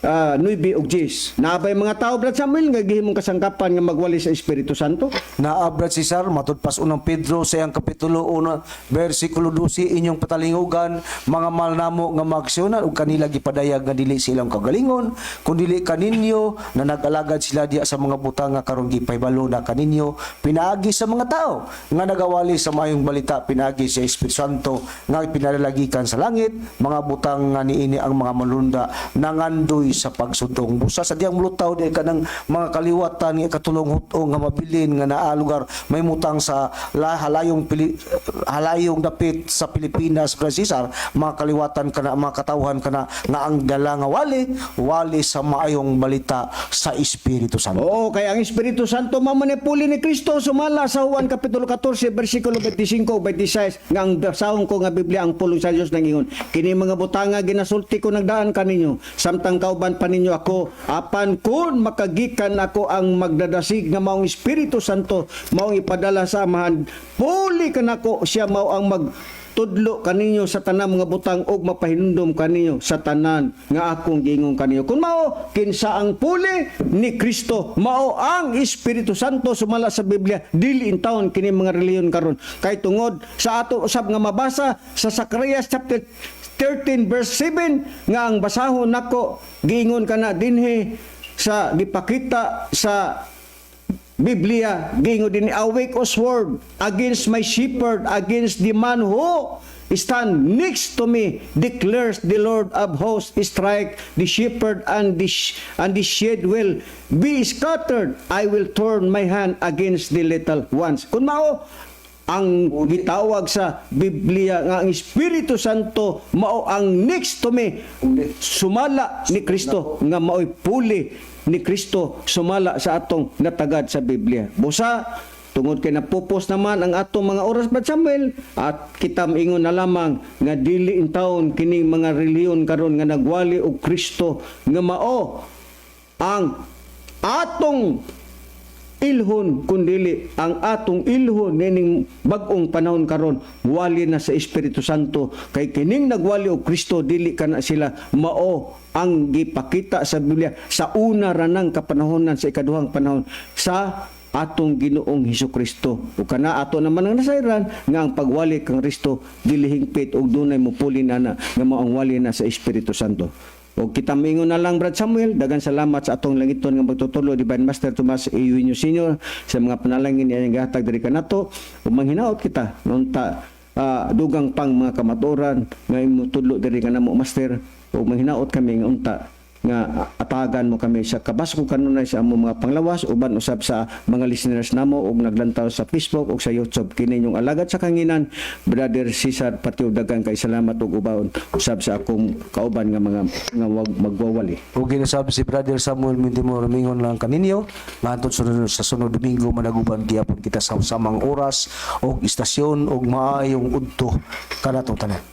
9 ug 10. Naa bay mga tao, Brad Samuel, nga gihimong kasangkapan nga magwali sa Espiritu Santo? Naa, Brad Cesar, matud pas Unang Pedro sa iyang kapitulo 1 bersikulo 12, "Inyong patalingugan, mga mahal namo nga magsunan, ug kanila gipadayag nga dili silang kagalingon kundili kaninyo na nag-alagad sila diha sa mga butang nga karon gipahibalo na kaninyo pinaagi sa mga tao nga nagawali sa maayong balita pinaagi sa Espiritu Santo nga pinalalagikan sa langit, mga butang nga niini ang mga manlunda nangandoy sa pagsudong." Busa sa diyang mulutaw di kanang mga kaliwatan nga ikatulong huto nga mabilin nga naa lugar may mutang sa halayong dapit sa Pilipinas, Brad Cesar, mga kaliwatan kana, mga katawhan kana nga ang dala nga wali wali sa maayong balita sa Espiritu Santo. Oo, kaya ang Espiritu Santo mao man puli ni Kristo sumala sa Juan kapitulo 14 bersikulo 25 26 nga ang basahon ko nga Biblia ang pulong sa Dios nangingon, "Kini mga butanga ginasulti ko nagdaan kaninyo samtang kauban pa ninyo ako. Apan kun makagikan ako ang magdadasig nga maong Espiritu Santo, maong ipadala sa Amahan puli kanako, siya mao ang mag tudlo kaninyo sa tanan mga butang ug mapahinumdom kaninyo sa tanan nga akong giingon kaninyo." Kung mao, kinsa ang puli ni Kristo? Mao ang Espiritu Santo sumala sa Biblia. Dili in taon kini mga relihiyon karon. Kay tungod sa ato usab nga mabasa sa Zacarias chapter 13 verse 7 nga ang basahon nako, giingon kana dinhi sa gipakita sa Biblia, giingon din, "Awake, O sword, against my shepherd, against the man who stand next to me, declares the Lord of hosts. Strike the shepherd and the sheep will be scattered. I will turn my hand against the little ones." Kung mao ang gitawag sa Biblia nga ang Espiritu Santo mao ang next to me sumala ni Kristo nga maoy puli ni Kristo sumala sa atong natagad sa Biblia. Busa tungod kay napupos naman ang atong mga oras, Brad Samuel, at kita maingon na lamang nga dili in taon kini mga relihiyon karon nga nagwali og Kristo nga mao ang atong ilhon, kundili ang atong ilhon nining bag-ong panahon karon wali na sa Espiritu Santo, kay kining nagwali og Kristo dili kana sila mao ang gipakita sa Biblia sa una ranang kapanahonan sa ikaduhang panahon sa atong Ginoong Hesus Kristo. Ug kana ato naman ang nasayran nga ang pagwali kang Kristo dili hingpit ug dunay mupuli na nga mao ang wali na sa Espiritu Santo. O kita maingon na lang, Brad Samuel, dagan salamat sa atong langiton nga magtutudlo, Divine Master Tomas A. Eugenio Sr., sa mga panalangin niya nga gihatag diri kanato. Ug manghinaot kita nunta dugang pang mga kamatuoran nga imo tudlo diri kanamo, Master. Ug manghinaot kami nga unta nga atagan mo kami sa kabaskog kanunay sa among mga panglawas uban usab sa mga listeners namo ug naglantaw sa Facebook ug sa YouTube. Kini inyong alagad sa kanginan, Brother Cesar Patio. Dagan kay salamat ug uban usab sa akong kauban nga mga nga wag magwawali. Ug ginasabi si Brother Samuel Mintimor, mingon lang kaninyo ngadto sa sunod Domingo managuban gihapon kita sa samang oras og istasyon, og maayong udto kanatong tanan.